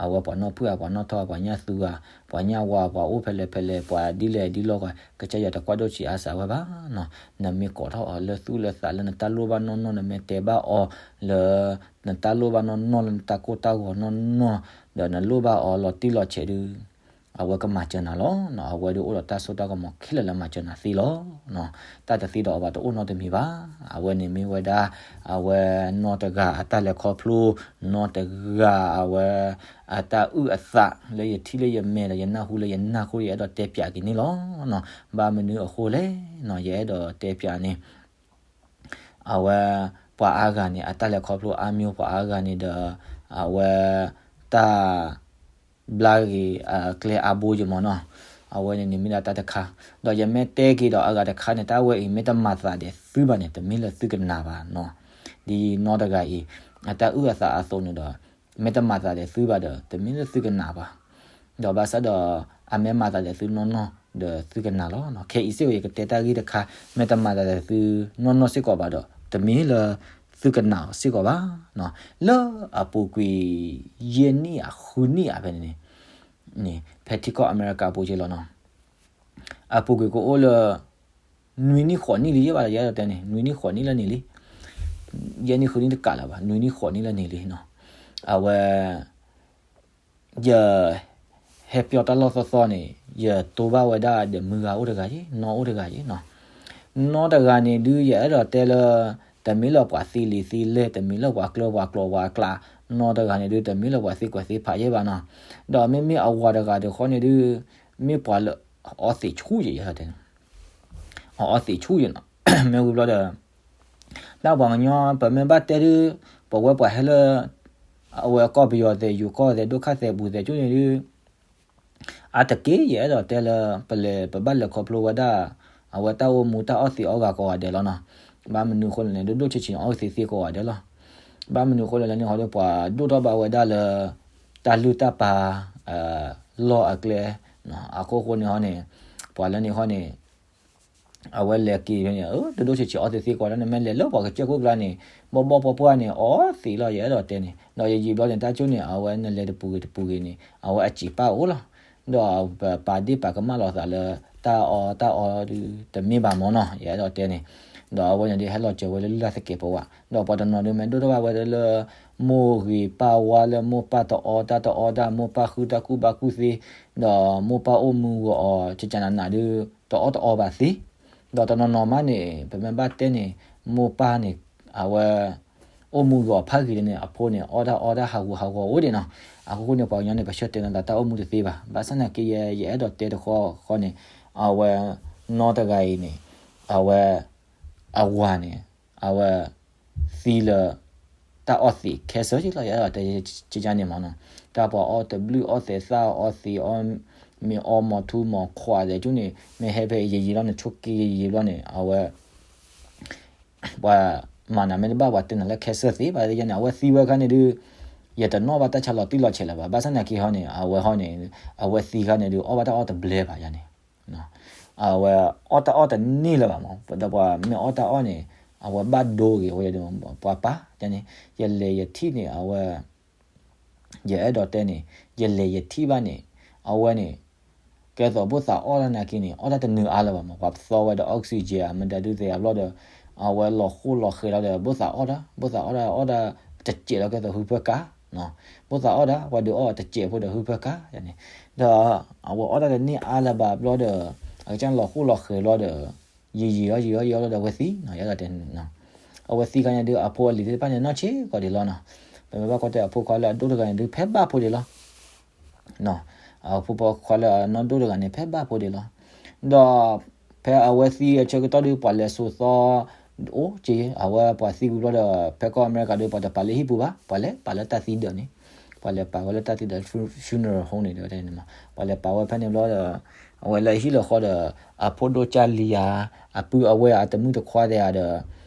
အဝဲပှၤနီၢ်ဖုၣ်ဧါ ပှၤနီၢ်ထီၣ် ပှၤညၣ်သူဧါ ပှၤညၣ်ဝါ ပှၤအိၣ်ဖဲလဲၣ်ဖဲလဲၣ် ပှၤဒ်လဲၣ်ဒ်လဲၣ်ဂ့ၤ ကစၢ်ယွၤတကွၢ်ဒိၣ်ဆံးအါစှၤဝဲဘၣ်နီၤ, နမ့ၢ်ကိးထီၣ်အီၤလၢသူၣ်လၢသးလၢနတၢ်လိၣ်ဘၣ်နီၢ်နီၢ် နမ့ၢ်တဲဘၣ်အီၤလၢ နတၢ်လိၣ်ဘၣ်နီၢ်နီၢ် လၢနတၢ်ကိၢ်တၢ်ဂီၤနီၢ်နီၢ် ဒီးနလိၣ်ဘၣ်အီၤလီၤတံၢ်လီၤဆဲးဒုး အဝဲကမၤစၢၤနၤလီၤ, အဝဲဒုးအိၣ်ဒီးတၢ်စိတၢ်ကမီၤခဲလၢာ်လၢမၤစၢၤနၤသ့လီၤ. တၢ်တသ့ဒီးအီၤဘၣ်တအိၣ်နီတမံၤဘၣ်, အဝဲန့ၣ်မ့ၢ်ဝဲဒၣ် အဝဲနီၢ်တဂၤအတၢ်လဲၤခီဖျိ, နီၢ်တဂၤအဝဲ အတၢ်အုၣ်အသးလၢယထံၣ်လၢယမဲာ်ဒီး ယနၢ်ဟူလၢယနၢ်ခိၣ် ယအဲၣ်ဒိးတဲပၠးက့ၤန့ၣ်လီၤ. ဘၣ်မနုၤအဃိလဲၣ်, ယအဲၣ်ဒိးတဲပၠးန့ၣ် အဝဲ ပှၤအါဂၤန့ၣ် အတၢ်လဲၤခီဖျိအါမံၤ ပှၤအါဂၤန့ၣ်ဒီး အဝဲ တၢ် ဘျါဂ့ၤ အကျဲအါဘိယမၢ်နီၤ, အဝဲန့ၣ်န့ၣ်မ့ၢ်ဒၣ်တၢ်တခါ, ဒီးယမ့ၢ်တဲက့ၤဒီးအဂၤတခါန့ၣ် တၢ်ဝဲအံၤ မ့ၢ်တမၤသးဒ်သုဘၣ်န့ၣ် တမ့ၢ်လၢသုကနၣ်ဘၣ်နီၤ, ဒ်နီၢ်တဂၤအံၤ အတၢ်အုၣ်အသးအသိးန့ၣ်ဒီး မ့ၢ်တမၤသးဒ်သုဘၣ်ဒီး တမ့ၢ်လၢသုကနၣ်ဘၣ် ဒီးဘၣ်ဆၣ်ဒီး အမ့ၢ်မၤသးဒ်သုနီၢ်နီၢ်ဒီးသုကနၣ်လီၤ. ခဲအံၤစ့ၢ်ကီး ယကတဲတၢ်ဂ့ၢ်တခါ မ့ၢ်တမၤသးဒ်သုနီၢ်နီၢ်စ့ၢ်ကီးဘၣ်ဒီး တမ့ၢ်လၢသုကနၣ်စ့ၢ်ကီးဘၣ်. လၢအပူၤကွံာ် ယဲၢ်နံၣ်ဧါ ဃုနံၣ်ဧါ ဖဲန့ၣ်န့ၣ် ဖဲထံကီၢ်အမဲရကၤအပူၤက့လီၤနီၤ, အပူၤကွံာ်ကအိၣ်လၢ နွံနံၣ်ဃိးနံၣ်လံယဲဘၣ်လီၤ ယအဲၣ်ဒိးတဲန့ၣ် နွံနံၣ်ဃိးနံၣ်လၢန့ၣ်လံ, ယဲၢ်နံၣ်ဃုနံၣ်တကးလၢၤဘၣ် နွံနံၣ်ဃိးနံၣ်လၢန့ၣ်လံနီၤ, အဝဲ ယ ဟဲပၠီတၢ်လီၢ်သီသီန့ၣ် ယတိၢ်ဘၣ်ဝဲဒၣ်ဒီးမုၢ်ဂၤအိၣ်တဂၤယ့ၣ် နီၢ်အိၣ်တဂၤယ့ၣ်နီၤ, နီၢ်တဂၤန့ၣ်ဒုးယအဲၣ်ဒိးတဲလၢ တမ့ၢ်လၢပှၤသံလံၤသံလဲၢ် တမ့ၢ်လၢပှၤကျၢၤပှၤကျိၤပှၤကျး, နီၢ်တဂၤန့ၣ်ဒုး တမ့ၢ်လၢပှၤသံကွဲးသံဖးယဲၢ်ဘၣ်နီၤ, ဒီးမ့မ့ၢ်အဝၤတဂၤတခီန့ၣ်ဒုး မ့ၢ်ပှၤလၢအအီသံးဆူၣ်ယဲၣ် ယအဲၣ်ဒိးတဲန့ၣ် အအီသံးဆူၣ်ယဲၣ်နီၤ, မ့ၢ်ဝံၤဘျီဒီး တၢ်ပှၤကညီ ပမ့ၢ်ဘၣ်တဲဒုး ပဝဲပှၤဟဲလၢ အဝဲကီၢ်ပယီၤသဲး ယူၤကီၢ်သဲး ဒိၣ်ခၣ်သဲး ပူၤသဲး ကၠိန့ၣ်ဒုး အါတက့ၢ် ယအဲၣ်ဒိးတဲလၢ ပလဲၤ ပဘၣ်လဲၤခီဖျိဝဲဒၣ် အဝဲတၢ်အိၣ်မူတၢ်အီသံးအီဂၤကိးဂၤဒဲးလီၤနီၤ, ဘၣ်မနုၤအဃိလဲၣ်န့ၣ် ဒိၣ်ဒိၣ်ဆံးဆံးန့ၣ် အီသံးသ့ကိးဂၤဒဲးလီၤ, ဘၣ်မနုၤအဃိလဲၣ်န့ၣ်ဟီဒီး ပှၤဒိၣ်ထီၣ်ဘၣ်ဝဲဒၣ်လၢ တၢ်လုၢ်တၢ်ပာ် လီၢ်အကျဲ အခိၣ်ဃိန့ၣ်ဟီန့ၣ် ပှၤလၢန့ၣ်ဟီန့ၣ် အဝဲလဲၤက့ၤန့ၣ် ဒိၣ်ဒိၣ်ဆံးဆံးအီသံးသ့ကိးဂၤဒဲးန့ၣ် မ့ၢ်လဲၤလၢပှၤကစၢၢ်ခိၣ်ကျါန့ၣ် ဘီဘီပှၢ်ပှၢ်န့ၣ် အီသံးလီၤ ယအဲၣ်ဒိးတဲန့ၣ် ဒီးယယံာ်ဘျီန့ၣ် တၢ်ကၠိန့ၣ် အဝဲနလဲၤတပူၤဂ့ၤတပူၤဂ့ၤန့ၣ် အဝဲအစံးပာ်အိၣ်လီၤ, ဒီးပပာ်ဒ့ၣ်ပာ်ကမၣ်လိာ်သးလၢ တၢ်အီတၢ်အီဒုး တမ့ၢ်ဘၣ်မၢ်နီၤ ယအဲၣ်ဒိးတဲန့ၣ်, ဒီးအဝဲန့ၣ်ဒုးဟဲလီၤစၢၤဝဲလၢလုၢ်လၢ်သကဲးပဝး ဒီးပှၤတနီၤဒုးမ့ၢ်ဒိၣ်ထီၣ်ဘၣ်ဝဲလၢ မိၢ်ဂ့ၤပၢ်ဝါလၢမိၢ်ပၢ်တအီတၢ်တအီတၢ် မိၢ်ပၢ်ဃုတၢ်ကူၣ်ဘၣ်ကူၣ်သ့ ဒီးမိၢ်ပၢ်အိၣ်မူဂီၤအီၤ ကကနနးဒုး တအီတအီဘၣ်သ့, ဒီးတနီၤနီၤမးန့ၣ် ပမ့ၢ်ဘၣ်တဲန့ၣ် မိၢ်ပၢ်န့ၣ် အဝဲ အိၣ်မူဂီၤဖးဂ့ၤန့ၣ် အဖိန့ၣ် အီတၢ်အီတၢ်ဟးဂူာ်ဟးဂီၤအိၣ်ဒံးနီၤ, အခိၣ်ဃိန့ၣ် ပှၤကညီန့ၣ် ပဆၢတဲာ်နသးတၢ်အိၣ်မူတသ့ဘၣ်, ဘၣ်ဆၣ်သနာ်က့ ယအဲၣ်ဒိးတဲတခီဃီန့ၣ် အဝဲ နီၢ်တဂၤအံၤန့ၣ် အဝဲ အဝၤန့ၣ် အဝဲ သံလၢ တၢ်အီသံးခဲစၢၢ်က့လီၤ ယအဲၣ်ဒိးတဲကန့ၣ်မၢ်နီၤ, တၢ်ပှၤအီတဘျုးအီသဲးသၣ်အီသံးအီ မ့ၢ်အီမီၤထူမီၤခွးသဲးကၠိန့ၣ် မ့ၢ်ဟဲဖဲယယံာ်လီၤန့ၣ် ဆိးက့ယယံာ်ဘျီန့ၣ် အဝဲ ပှၤမၤနၤမ့ၢ်တဘၣ် ပှၤတဲနၤလၢခဲစၢၢ်သ့ဘၣ်န့ၣ် အဝဲသံဝဲအခါန့ၣ်ဒုး ယတနီၣ်ဘၣ်တၢ်ဆါလီၤတံၢ်လီၤဆဲးလၢၤဘၣ်, ဘၣ်ဆၣ်သနာ်က့ဟီန့ၣ် အဝဲဟီန့ၣ် အဝဲသံခါန့ၣ်ဒုး အီၣ်ဘၣ်တၢ်အီၣ်တဘျဲဘၣ်ယၤန့ၣ် အဝဲအီၣ်တၢ်အီၣ်တန့ၢ်လၢၤဘၣ်မၢ်, ဒီးပှၤမ့ၢ်အီၣ်တၢ်အီၣ်န့ၣ် အဝဲဘၣ်ဒိဂ့ၤဝဲဒီး ပှၤပာ်န့ၣ် ယလဲၤယထံၣ်န့ၣ် အဝဲ ယအဲၣ်ဒိးတဲန့ၣ် ယလဲၤယထံၣ်ဘၣ်န့ၣ် အဝဲန့ၣ် ကဲသိးဘိၣ်သးအီၣ်တၢ်နာ်က့န့ၣ် အီၣ်တၢ်တနုာ်အါလၢၤဘၣ်မၢ်, ပှၤသီဝဲဒီး oxygen မတၤဒုးသ့ၣ်အဘျီဒီး အဝဲလီၤဃိလီၤဃဲၤလီၤဒီး ဘိၣ်သးအီၣ်တၢ် ဘိၣ်သးအီၣ်တၢ်အီၣ်တၢ်တစဲးလီၤ ကဲသိးဟုဖၢကါ ဘိၣ်သးအီၣ်တၢ် ပှၤဒုးအီၣ်တစဲးဖိဒီးဟုဖၢကါန့ၣ်, ဒီးအဝဲအီၣ်တၢ်တန့ၢ်အါလၢၤဘၣ်ဘျီဒီး အကစၢ်လီၤဃိလီၤဃဲၤလီၤဒီး ယံာ်ယံာ်လီၤယံာ်လီၤယံာ်လီၤဒီးအဝဲသံ ယအဲၣ်ဒိးတဲန့ၣ် အဝဲသံခါန့ၣ်ဒုး အဖိအလံၤသ့ၣ်တဖၣ်န့ၣ် နီၢ်ဆံးကီးဒံးလီၤနီၤ, ပမ့ၢ်ဘၣ်ကွၢ်တဲအဖိခွါလၢအဒိၣ်တဂၤန့ၣ်ဒုး ဖဲဘၣ်ဖိဒံးလီၤ အဖိခွါလၢအနီၢ်ဒိၣ်တဂၤန့ၣ် ဖဲဘၣ်ဖိဒံးလီၤ, ဒီးဖဲအဝဲသံအဆၢကတီၢ်ဒုး ပှၤလဲၤစိာ်သီ အိၣ်က့ၤ အဝဲပှၤသံဝံၤဘျီဒီး ဖဲကီၢ်အမဲရကၤဒုး ပှၤတပာ်လၢဟံၣ်ပူၤဘၣ် ပှၤလဲၤပာ်လၢတၢ်သံဒၢးန့ၣ်, ပှၤလဲၤပာ်ဝဲလၢတၢ်သံဒၢး funeral home န့ၣ်ဒီး ပှၤလဲၤပာ်ဝဲဖဲန့ၣ်ဘျီဒီး အဝဲလၢဟံၣ်လီၤဃီဒီး အဖိဒိၣ်ကၢ်လံၤဧါ အပုၢ်အဝဲၢ်ဧါ အတမုၣ်တခွါသ့ၣ်ဧါဒီး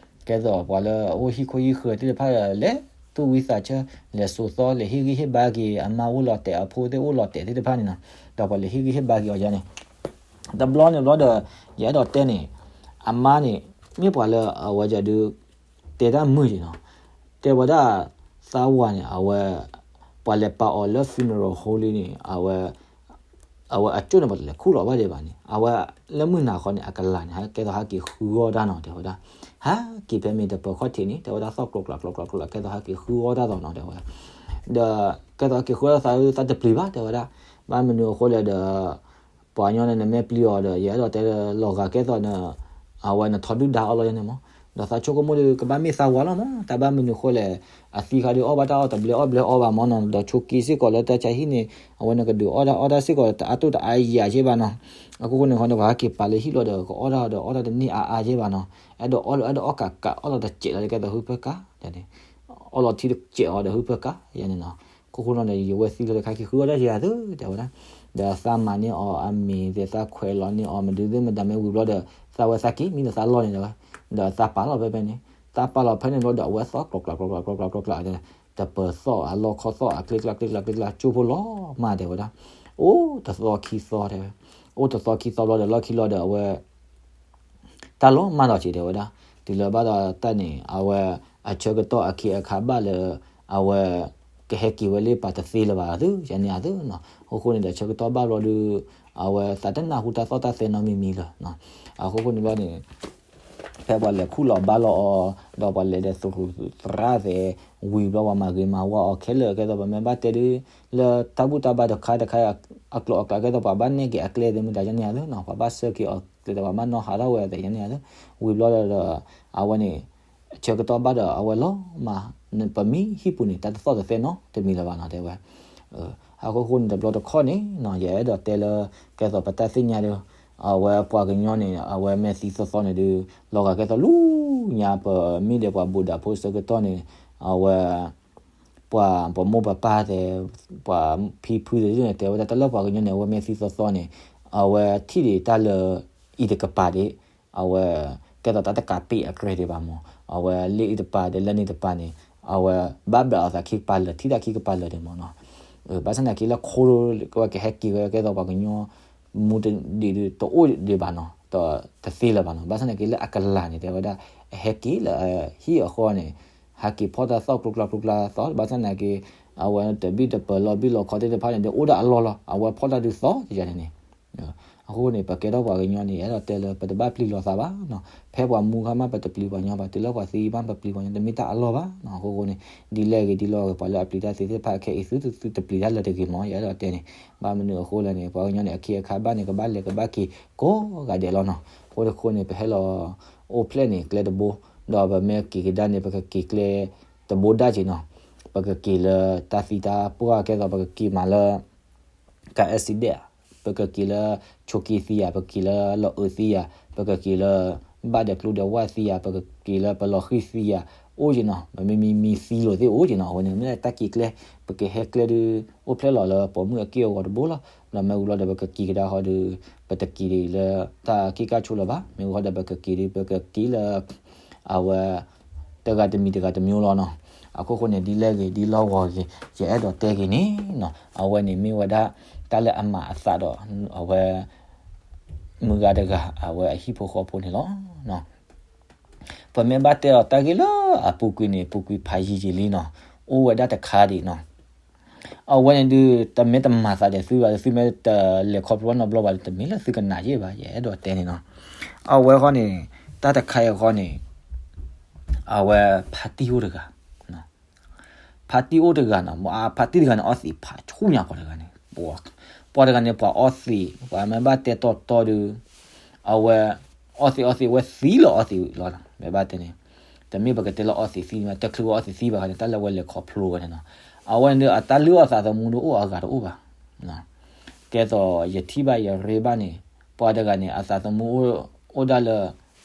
ကဲသိးပှၤလၢအအိၣ်ဟံၣ်ခိၣ်ဟံၣ်ဃၢၤသ့ၣ်တဖၣ်ဒီး လဲၤသူၣ်ဝံသးဆၢ လဲၤစိာ်သီ လဲၤဟ့ၣ်ဂံၢ်ဟ့ၣ်ဘါက့ၤ အမါအိၣ်လီၤတဲာ် အဖိသ့ၣ်အိၣ်လီၤတဲာ်သ့ၣ်တဖၣ်န့ၣ်နီၤ, ဒီးပှၤလဲၤဟ့ၣ်ဂံၢ်ဟ့ၣ်ဘါက့ၤအီၤယါန့ၣ်, တဘျီန့ၣ်ဘျီဒီး ယအဲၣ်ဒိးတဲန့ၣ် အမါန့ၣ် မ့ၢ်ပှၤလၢအဝဲဒုး တဲတၢ်မုာ်က့ၤနီၤ, တဲဝဲဒၣ် သးဝၤန့ၣ် အဝဲ ပှၤလဲၤပာ်အီၤလၢ funeral home လံန့ၣ် အဝဲ အဝဲအကၠိၣ်န့ၣ် ပှၤတလဲၤခူၣ်လီၤဘၣ်ဒံးဘၣ်န့ၣ် အဝဲလၢမုၢ်နၤဃီန့ၣ် အကလၤန့ၣ် ဟဲကဲသိးဟဲက့ၤဃုအီၣ်တၢ်နီၤ တဲဝဲဒၣ်, ဟဲက့ၤဖဲမ့ၢ်တပၢၤခီၣ်ထံးန့ၣ် တဲဝဲဒၣ် သီၣ်ကျိၤကျးကျိၤကျးကျိၤ ကဲသိးဟဲက့ၤဃုအီၣ်တၢ်သိးနီၤ တဲဝဲ, ဒီးကဲသိးဟဲက့ၤဃုအီၣ်တၢ်သး သးတပျံၤဘၣ် တဲဝဲဒၣ်, ဘၣ်မနုၤအဃိလဲၣ်ဒီး ပှၤကညီန့ၣ် နမ့ၢ်ပျံၤအီၤဒီး ယအဲၣ်ဒိးတဲလီၤဂာ်ကဲသိးန့ၣ် အဝဲနထီဒုၣ်ဒါအီၤလီၤယါန့ၣ်မး, ဒီးသးဆိကမိၣ်ဒီး ကဘၣ်မ့ၢ်သးဝၤလီၤမး တၢ်ဘၣ်မနုၤအဃိလဲၣ်, အသံခါဒီးအီၣ်ဘၣ်တၢ်အီၣ်တဘျဲအီၣ်ဘျဲအီဘၣ်မးနီၤ ဒီးဆိးက့စ့ၢ်ကီးလၢတၢ်ဆါဟံၣ်န့ၣ် အဝဲနကဒုးအီၣ်တၢ်အီၣ်တၢ်စ့ၢ်ကီး တအါတိၢ်တအါယၤက့ဘၣ်နီၤ, အခိၣ်ဃိန့ၣ်ဃီန့ၣ် ပှၤဟဲက့ၤပာ်လၢဟံၣ်လီၤဒီး ကအီၣ်တၢ်ဒီးအီၣ်တၢ်တန့ၢ်အါအါက့ဘၣ်နီၤ, အဲၣ်ဒိးအီၣ်လၢအဲၣ်ဒိးအီၣ်ကးကး အီၣ်လီၤတစဲးလီၤ ကဲသိးဟုဖၢကါန့ၣ် အီၣ်လီၤထံတစဲးအီၤဒီးဟုဖၢကါယါန့ၣ်နီၤ, ခိၣ်ဃိနီၤဒီး ယဝဲသံလီၤဒီး ခါက့ၤဃုအီၣ်တၢ်ယၤသု တဲဝဲဒၣ်, ဒီးသးမၤန့ၢ်အီၤအမံၤသ့ၣ် သးခွဲးလီၤန့ၢ်အီၤ မဒုးသ့ၣ်မတၤမ့ၢ်ဝံၤဘျီဒီး သးဝဲသးက့ၤမံဒီးသးလီၢ်န့ၣ်တဲဝဲ, ဒီးသးပာ်လီၤဖဲဖဲန့ၣ်, သးပာ်လီၤဖဲန့ၣ်ဘျီဒီး အဝဲသီၣ်ကျိၤကျးကျိၤကျးကျိၤကျးကျိၤကျး တပၢၤသီၣ်အလီၢ်ခီသီၣ်အကျ့ကျါကျ့ကျါကျ့ကျါ ကၠိဖိလီၤမးတဲဝဲဒၣ်, အိၣ်တသီခံသီတဲဝဲ, အိၣ်တသီခံသီဘျီဒီး လီၢ်ခံလီၤဒီးအဝဲ တၢ်လီၤမၢ်ဒီးက့ၤတဲဝဲဒၣ်, တုၤလၢဘၣ်ဒီးတၢ်န့ၣ် အဝဲအဆၢကတီၢ်အခ့အခါဘၣ်လၢ အဝဲ ကဟဲက့ၤဝဲလၢပာ်တသ့လၢၤဘၣ်သု ယန့ၣ်အသုနီၤ, အဃိဃိန့ၣ်ဒီး ဆၢကတီၢ်ဘၣ်ဘျီဒီး အဝဲသးတနၢ်ဟူတၢ်သီၣ်တၢ်သဲနီတမံၤမံၤလၢၤ. အဃိဃိန့ၣ်ဘျီန့ၣ် ဖဲပှၤလဲၤခူၣ်လီၤဘါလီၤအီၤ ဒီးပှၤလဲၤဒီးသူၣ်ရူၣ်သရၣ်သဲး ဝံၤဘျီပှၤမၤဂ့ၤမၤဝါအီၤခဲလၢာ် ကဲသိးပမ့ၢ်ဘၣ်တဲဒ် လၢတၢ်ဘူၣ်တၢ်ဘါတခါတခါအကျိၤအကျဲ ကဲသိးပှၤဘၣ်နဲၣ်က့ၤအကျဲသ့ၣ်မတၤဒ်န့ၣ်ဧါသ့ၣ်နီၤ, ပှၤဘၣ်ဆှၢက့ၤအီၤကျဲသ့ၣ် ပှၤဘၣ်နီၣ်ဟးထီၣ်ဝဲသ့ၣ်ဒ်န့ၣ်ဧါသ့ၣ်, ဝံၤဘျီဒီး အဝဲန့ၣ် ဆၢကတီၢ်ဘၣ်ဒီးအဝဲလီၤမး ပမံဟံၣ်ပူၤန့ၣ် တၢ်တသီၣ်တသဲနီတမံၤလၢၤဘၣ်နီၤ တဲဝဲ. အဃိဃိန့ၣ် တဘျီတခီၣ်န့ၣ်နီၤ ယအဲၣ်ဒိးတဲလၢ ကဲသိးပတၢ်သ့ၣ်ညါဒီး အဝဲပှၤကညီန့ၣ် အဝဲမ့ၢ်သံသီသီန့ၣ်ဒီး လီၤဂာ်ကဲသိးလီၤညါ ပမ့ၢ်ဒဲးပှၤဘူးဒးဖိဆၢကတီၢ်န့ၣ် အဝဲ ပှၤပမိၢ်ပပၢ်သဲး ပှၤဖံဖုသ့ၣ်န့ၣ် တဲဝဲဒၣ်တၢ်လၢပှၤကညီန့ၣ် အဝဲမ့ၢ်သံသီသီန့ၣ် အဝဲထံၣ်ဒံးတၢ်လၢ အံၤတကပၤဒံး အဝဲ ကဲသိးတၢ်တကးပ့ၢ်အကြဲဒံးဘၣ်မး အဝဲလၢအံၤတပၤဒီးလၢန့ၣ်တပၤန့ၣ် အဝဲဘၣ်ဘျးအသးခံကပၤလၢာ် ထံၣ်တၢ်ခံကပၤလၢာ်ဒံးမးနီၤ. ဘၣ်ဆၣ်သနာ်က့လၢခိ ဝဲကဟဲက့ၤဝဲကဲသိးပှၤကညီ မူတဒံးဒုးတအိၣ်ဒံးဘၣ်နီၤ, တသ့လၢၤဘၣ်နီၤ. ဘၣ်ဆၣ်သနာ်က့လၢအကလၤန့ၣ် တဲဝဲဒၣ် အဟဲက့ၤလၢဟံၣ်အဃီန့ၣ် ဟဲက့ၤဖီၣ်တၢ်သီၣ်ကျိကျါကျိကျါသီ ဘၣ်ဆၣ်သနာ်က့ အဝဲတဘံၣ်တပၢၤလီၤဘံၣ်လီၤခီသ့ၣ်တဖၣ်န့ၣ် ဒီးအိၣ်ဒၣ်အလီၢ်လီၤ အဝဲဖီၣ်တၢ်ဒုးသီယၤန့ၣ်န့ၣ် အဃိန့ၣ် ပကဲထီၣ်ပှၤကညီန့ၣ် အဲၣ်ဒိးတဲလၢပတဘၣ်ပျံၤလိာ်သးဘၣ်နီၤ. ဖဲပှၤမူခါမး ပတပျံၤပှၤကညီဘၣ်, တုၤလၢပှၤသံမး ပပျံၤပှၤကညီ တမ့ၢ်တၢ်အလီၢ်ဘၣ်နီၤ. အဃိဃိန့ၣ် ဒ်လဲၣ်ဂ့ၤဒ်လဲၣ်ဂ့ၤ ပှၤလၢအပျံၤတၢ်သ့သ့ၣ်တဖၣ် ခဲအံၤသုသုသုတပျံၤတၢ်လၢၤတဂ့ၤမး ယအဲၣ်ဒိးတဲန့ၣ်. ဘၣ်မနုၤအဃိလဲၣ်န့ၣ် ပှၤကညီန့ၣ် အခ့အခါဘၣ်န့ၣ် ကဘၣ်လဲၤကဘၣ်က့ၤကိးဂၤဒဲးလီၤနီၤ. အဃိတဃိန့ၣ် ပဟဲလီၤအိၣ်ဖျဲၣ်န့ၣ် ကျဲတဘိ, ဒီးပမ့ၢ်က့ၤကဒါန့ၣ် ပကက့ၤကျဲတဘိဒၣ်က့ၤနီၤ. ပကက့ၤလၢတၢ်သံတၢ်ပှၢ်ကဲသိး ပကက့ၤမးလၢ က accident ဧါ, ပကက့ၤလၢဆိးက့သံဧါ, ပကက့ၤလၢလီၤအုးသံဧါ, ပကက့ၤလၢ ဘၣ်ဒီးကျိဒီးဝၣ်သံဧါ, ပကက့ၤလၢပလီၤဃံၤသံဧါ, အိၣ်က့ၤနီၤ. ပမ့မ့မံသံလိာ်သ့ၣ်အိၣ်က့ၤနီၤ. အဝဲန့ၣ် မ့ၢ်တၢ်က့ၤကျဲ ပကဟဲကျဲဒုး အိၣ်ဖျဲၣ်လီၤလၢပိာ်မုၣ်အက့ၢ်အဂီၤတဘိလီၤ. ဒီးမ့ၢ်ဝံၤလီၤဒီး ပကက့ၤကဒါဃီဒီး ပတက့ၤလၢတၢ်ခံကၢ်ဆိးလၢၤဘၣ်. မ့ၢ်ဝံၤဃီဒီး ပကက့ၤဒုး ပကက့ၤလၢ အဝဲ တဂၤတမံၤတဂၤတမံၤလီၤနီၤ. အခိၣ်ဃိန့ၣ် ဒ်လဲၣ်ဂ့ၤဒ်လဲၣ်ဂ့ၤ ယအဲၣ်ဒိးတဲဂ့ၤန့ၣ်နီၤ, အဝဲန့ၣ်မ့ၢ်ဝဲဒၣ် တၢ်လၢအမၤအသးဒီး အဝဲ မုၢ်ဂၤတဂၤ အဝဲအဟံၣ်ဖိဃီဖိန့ၣ်လီၤ. ပမ့ၢ်ဘၣ်တဲအီၤတၢ်ဂ့ၢ်လၢအပူၤကွံာ်န့ၣ် ပူၤကွံာ်ဖးယံာ်ယံာ်လံနီၤ, အိၣ်ဝဲဒၣ်တခါဒံးနီၤ. အဝဲန့ၣ်ဒုး တမ့ၢ်တမၤသးဒီးသုဘၣ်, သုမ့ၢ်တလဲၤခီဖျိနီတဘျီဘၣ် တမ့ၢ်လၢသုကနၣ်ယဲၢ်ဘၣ်, ယအဲၣ်ဒိးတဲန့ၣ်နီၤ. အဝဲဃီန့ၣ် တၢ်တခါအံၤဃီန့ၣ် အဝဲဖါတံၢ်အိၣ်တဂၤ ဖါတံၢ်အိၣ်တဂၤနီၤ, ဖါတံၢ်တဂၤန့ၣ် အီသံးဖးဆူၣ်ညါ ပှၤတဂၤန့ၣ်, ပှၤတဂၤန့ၣ် ပှၤအီသံး ပှၤမ့ၢ်ဘၣ်တဲတီတီဒီး အဝဲ အီသံးအီသံး အဝဲသံလီၤအီသံးလီၤ. မ့ၢ်ဘၣ်တဲန့ၣ် တမ့ၢ်ပကတဲလၢအီသံးသံန့ၣ် တချုးဝဲအီသံးသံဘၣ်ဃီန့ၣ် တၢ်လၢအဝဲလဲၤခီဖျိဝဲန့ၣ်နီၤ. အဝဲန့ၣ်ဒီး အတၢ်လုၢ်အီၣ်သးသမူဒီးအိၣ်အဂၤတအိၣ်ဘၣ်. ကဲသိးယထံၣ်ဘၣ်ယရ့ဘၣ်န့ၣ် ပှၤတဂၤန့ၣ် အသးသမူအိၣ်ဒၣ်လၢ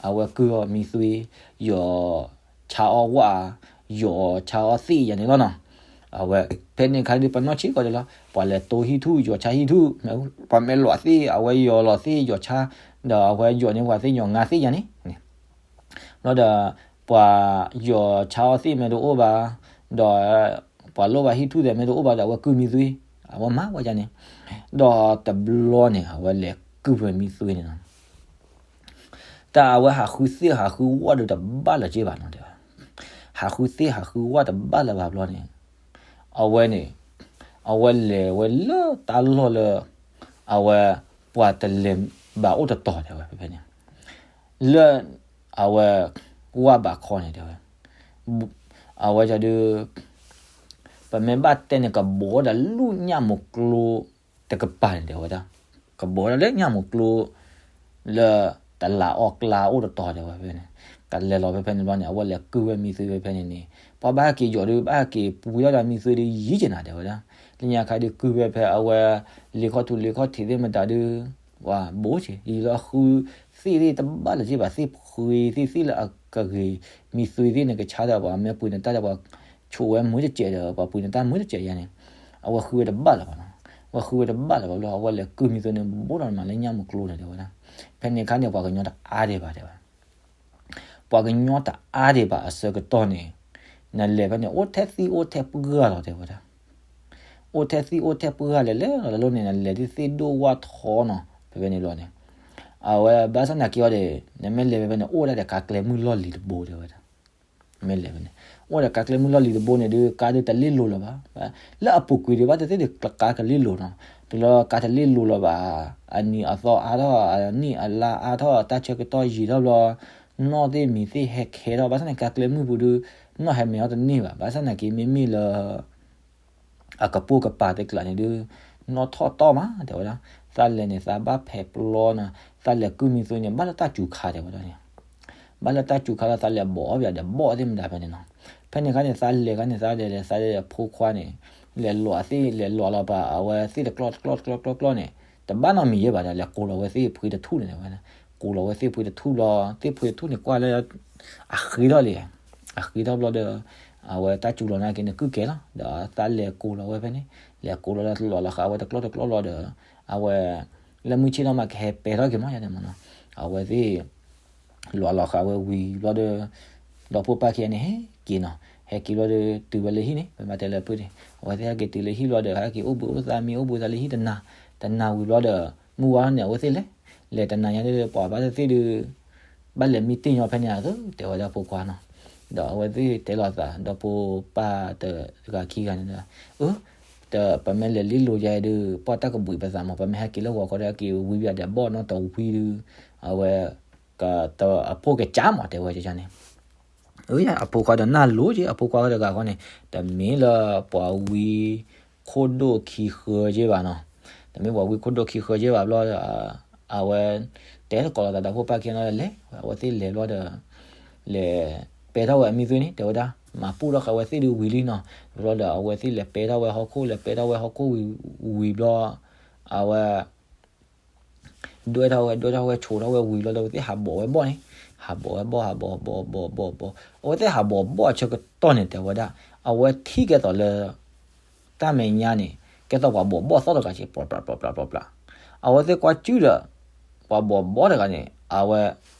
အဝဲကုၢ်အီၣ်မံသွ့, ယီၤဆါအီၣ်ဝၣ်, ယီၤဆါအီၣ်သ့ၣ်ယၤန့ၣ်လီၤနီၤ. အဝဲ ဖဲန့ၣ်အခါဒီး ပနီၢ်ဆံးကီးဒံးလီၤ. ပှၤလဲၤတိၢ်ဟံၣ်ထူၣ် ယီၤဆါဟံၣ်ထူၣ်, ပှၤမ့ၢ်လီၤသ့ၣ် အဝဲယီၤလီၤသ့ၣ် ယီၤဆါ, ဒီးအဝဲယီၤန့ၢ်ပှၤသ့ၣ် ယီၤငါသ့ၣ်ယၤန့ၣ် ဘျီဒီး ပှၤယီၤဆါအီၣ်သ့ၣ်မ့ၢ်တအိၣ်ဘၣ်, ဒီးပှၤလိၣ်ဘၣ်ဟံၣ်ထူၣ်သ့ၣ်မ့ၢ်တအိၣ်ဘၣ်ဒီး အဝဲကုၢ်မံသွ့, အဝဲမၤဝဲဒ်န့ၣ်. ဒီးတဘျီန့ၣ် အဝဲလဲၤကုၢ်ဝဲမံသွ့န့ၣ်နီၤ. တၢ်အဝဲဟးဃုသ့ၣ်ဟးဃုဝၣ်ဒီးတဘၣ်လၢၤက့ဘၣ်နီၤ တဲဝဲ. ဟးဃုသ့ၣ်ဟးဃုဝၣ်တဘၣ်လၢၤဘၣ်ဘျီန့ၣ် အဝဲန့ၣ် အဝဲလဲၤဝဲလၢတၢ်လီၢ်လၢ အဝဲ ပှၤတလဲၤဘၣ်အိၣ်တတီၤ တဲဝဲ ဖဲဖဲန့ၣ် လၢ အဝဲ ဝၣ်ဘးခီန့ၣ် တဲဝဲ အဝဲဒုး ပမ့ၢ်ဘၣ်တဲန့ၣ် ကဘီဒၣ်လူၢ်ညၣ်မူကျိတကပၤန့ၣ် တဲဝဲဒၣ်, ကဘီဒၣ်လၢညၣ်မူကျိ လၢတလးအီၣ်ကျါအိၣ်တတီၤ တဲဝဲဖဲန့ၣ်, ကလဲၤလီၤဖဲဖဲန့ၣ်ဘျီန့ၣ် အဝဲလဲၤကုၢ်ဝဲမံသွ့ဖဲဖဲန့ၣ်န့ၣ် ပှၤဘၣ်ဟဲက့ၤယီၤဒုး ဘၣ်ဟဲက့ၤပူၤထီၣ်ဒီးမံသွ့ဒုးယံၤက့ၤနၤ တဲဝဲဒၣ်, လၢညါခါဒုးကုၢ်ဝဲဖဲအဝဲ လ့ခီထူလ့ခီထံးသ့ၣ်မတၤဒုး ပှၤဘိးက့ၤ ယံၤလၢအဃုသ့ၣ်သ့ၣ်တဘၣ်လၢၤက့ဘၣ် သ့ၣ်ဖှံသ့ၣ်သ့ၣ်လၢအကဂ့ၤ မံသွ့သ့ၣ်န့ၣ် ကဆါဒီးပှၤမ့ၢ်ပှ့ၤနတၢ်ဒီးပှၤ ဆိးဝဲမုာ်တစဲးဒီး ပှၤပှ့ၤနတၢ်မုာ်တစဲးယါန့ၣ်, အဝဲဃုဝဲတဘၣ်လၢၤဘၣ်နီၤ, အဝဲဃုဝဲတဘၣ်လၢၤဘၣ်ဘျီ အဝဲလဲၤကုၢ်မံသွ့န့ၣ် ဘိးဒီးမးလၢညၣ်မူကျိန့ၣ် တဲဝဲဒၣ်, ဖဲန့ၣ်အခါန့ၣ် ပှၤကညီတအါဒံးဘၣ် တဲဝဲ ပှၤကညီတအါဒံးဘၣ်အဆၢကတီၢ်န့ၣ် နလဲၤဖဲန့ၣ် အိၣ်ထဲသံအိၣ်ထဲပှၢ်လီၤ တဲဝဲဒၣ်, အိၣ်ထဲသံအိၣ်ထဲပှၢ်လဲၤလဲၤလီၤလၢန့ၣ် နလဲၤဒ်သ့ၣ်ဒိၣ်ဝၣ်ထီနီၤ ဖဲဖဲန့ၣ်ဘျီန့ၣ်, အဝဲဘၣ်ဆၣ်သနာ်က့အီၤဒီး နမ့ၢ်လဲၤဖဲဖဲန့ၣ် အိၣ်ဝဲဒၣ်ဒီးကါကျဲမုၢ်လီၢ်လံၤတဘိ တဲဝဲဒၣ် မ့ၢ်လဲၤဖဲန့ၣ် အိၣ်ဒီးကါကျဲမုၢ်လီၢ်လံၤတဘိန့ၣ်ဒုး ကါဒုးတလ့ၣ်လိၤလၢၤဘၣ်, လၢအပူၤကွံာ်ဒံးဘၣ်သ့ၣ်သ့ၣ်ဒုး ကါကလ့ၣ်လိၤနီၤ, တုၤလၢကါတလ့ၣ်လိၤလီၤဘၣ်, အနံၤအသီအါထီၣ်, အနံၣ်အလါအါထီၣ်, တၢ်ဆၢကတီၢ်ယံာ်ထီၣ်ဘျီ, နီၢ်သ့ၣ်မံၤသ့ၣ်ဟဲခဲထီၣ်, ဘၣ်ဆၣ်န့ၣ် ကါကျဲမုၢ်ပူၤဒုး နီၢ်ဟဲမဲာ်ထီၣ်တန့ၢ်ဘၣ်. ဘၣ်ဆၣ်နာ်က့ မ့မ့ၢ်လၢ အကပိာ်ကပၤသ့ကျါန့ၣ်ဒုး နီၢ်ထီၣ်တီၢ်မး တဲဝဲဒၣ်. သးလဲၤန့ၣ် သးဘၣ်ဖဲးပျီနီၤ, သးလဲၤကုၢ်မံသူန့ၣ် ဘၣ်လၢတၢ်စူၤခါ တဲဝဲဒၣ်န့ၣ်, ဘၣ်လၢတၢ်စူၤခါလီၤ သးလဲၤဘီၣ်အီၣ်ပၠးဒီးဘီၣ်သ့ၣ်မတၤဖဲန့ၣ်နီၤ. ဖဲန့ၣ်အခါန့ၣ် သးလဲၤခါန့ၣ် သးလဲၤလဲၤ သးလဲၤဖိခွါန့ၣ် လဲၤလီၤအသ့ၣ် လဲၤလီၤလီၤပာ် အဝဲသ့ၣ်တကျီၢ်တကျီၢ်တကျီၢ်တကျီၢ်တကျီၢ်န့ၣ် တဘၣ်နီတမံၤယဲၢ်ဘၣ်ဒီး လဲၤကိးလီၤဝဲသ့ၣ်ဖှံတထူၣ်န့ၣ်ဝဲ, ကိးလီၤဝဲသ့ၣ်ဖှံတထူၣ်ဘျီ သ့ၣ်ဖှံတထူၣ်န့ၣ် ကွၢ်လၢ အဃ့ထီၣ်လံ, အဃ့ထီၣ်ဘျီဒီး အဝဲတၢ်စူၤလီၤနာ်က့န့ၣ် ကုၢ်ကဲလီၤ ဒီးသးလဲၤကိးလီၤဝဲဖဲန့ၣ်, လဲၤကိးလီၤလၢလီၤလီၤဃာ်ဝဲတကျီၢ်တကျီၢ်လီၤဒီး အဝဲ လၢမုၢ်ဆ့ၣ်ထီၣ်မးကဟဲပဲာ်ထီၣ်က့ၤမးယါန့ၣ်မးနီၤ, အဝဲသ့ၣ် လီၤလီၤဃာ်ဝဲဝံၤဘျီဒီး ဒီဖိပၢ်ခံဂၤန့ၣ် ဟဲက့ၤနီၤ, ဟဲက့ၤဘျီဒီး တုၤဝဲလၢဟံၣ်န့ၣ် ပမၤတဲလၢဖုၣ်န့ၣ် အဝဲသ့ၣ်ဟဲက့ၤတုၤလၢဟံၣ်ဘျီဒီး ဟဲက့ၤအိၣ်ဘှံးအိၣ်သါ မံအိၣ်ဘှံးသါလၢဟံၣ်တနၤ, တနၤဝံၤဘျီဒီး မုၢ်ဝါထီၣ်န့ၣ် အဝဲသ့ၣ်လဲၤ, လဲၤတနၤညါဒီး ပှၤဘၣ်သ့ၣ်သ့ၣ်ဒီး ဘၣ်လဲၤမံတ့ၢ်ညီဖဲန့ၣ်အသိး တဲဝဲဒၣ်ဖိခွါနီၤ, ဒီးအဝဲသ့ၣ်တဲလိာ်သး ဒီဖိပၢ်တဂၤခံဂၤန့ၣ်ဒီး အၢ တ ပမ့ၢ်လဲၤလံလိၤယါအံၤဒုး ပှၤတၢ်ကဘှံးပသးမး ပမ့ၢ်ဟဲက့ၤလၢဂီၤခီဒီး ဟဲက့ၤဝံဘၣ်ဒီးဘီၣ်နီတဝံဒုး အဝဲ က တ အဖိကစၢ်မး တဲဝဲန့ၣ်, အဖိခွါဒီးနၢ်လိၤက့ၤ အဖိခွါတဂၤဃီန့ၣ် တမ့ၢ်လၢပှၤဝံခိၣ်ဒိၣ်ခံဃၢက့ၤဘၣ်နီၤ, တမ့ၢ်ပှၤဝံခိၣ်ဒိၣ်ခံဃၢက့ၤဘၣ်ဘျီဒီး အဝဲ တဲသကိးလိာ်သးဒီဖိပၢ်ခံဂၤန့ၣ်ဒီး လဲၤ အဝဲသ့ၣ်လဲၤဘျီဒီး လဲၤပဲာ်ထီၣ်ဝဲအမံၤသွံန့ၣ် တဲဝဲဒၣ် မၤပူၣ်ထီၣ်ဃာ်ဝဲသ့ၣ်ဒုးဝံၤလံနီၤ, ဘျီဒီးအဝဲသ့ၣ်လဲၤပဲာ်ထီၣ်ဝဲဟီၣ်ခိၣ် လဲၤပဲာ်ထီၣ်ဝဲဟီၣ်ခိၣ်ဝံၤ ဝံၤဘျီ အဝဲ ဒွဲၣ်ထီၣ်ဝဲ ဒွဲၣ်ထီၣ်ဝဲ ဆိးထီၣ်ဝဲဝံၤဘျီဒီး အဝဲသ့ၣ်ဟးဘီၣ်ဝဲဘီၣ်န့ၣ်, ဟးဘီၣ်ဝဲဘီၣ် ဟးဘီၣ်ဘီၣ်ဘီၣ်ဘီၣ်, အဝဲသ့ၣ်ဟးဘီၣ်ဘီၣ်အဆၢကတီၢ်န့ၣ် တဲဝဲဒၣ် အဝဲထံၣ်ကဲသိးလၢ တၢ်မဲာ်ညါန့ၣ် ကဲသိးပှၤဘီၣ်ဘီၣ်သီၣ်တဂၤက့ၤ ပျီပျီပျီပျီပျီပျီ, အဝဲသ့ၣ်ကွၢ်စုဒီး ပှၤဘီၣ်ဘီၣ်တဂၤန့ၣ် အဝဲ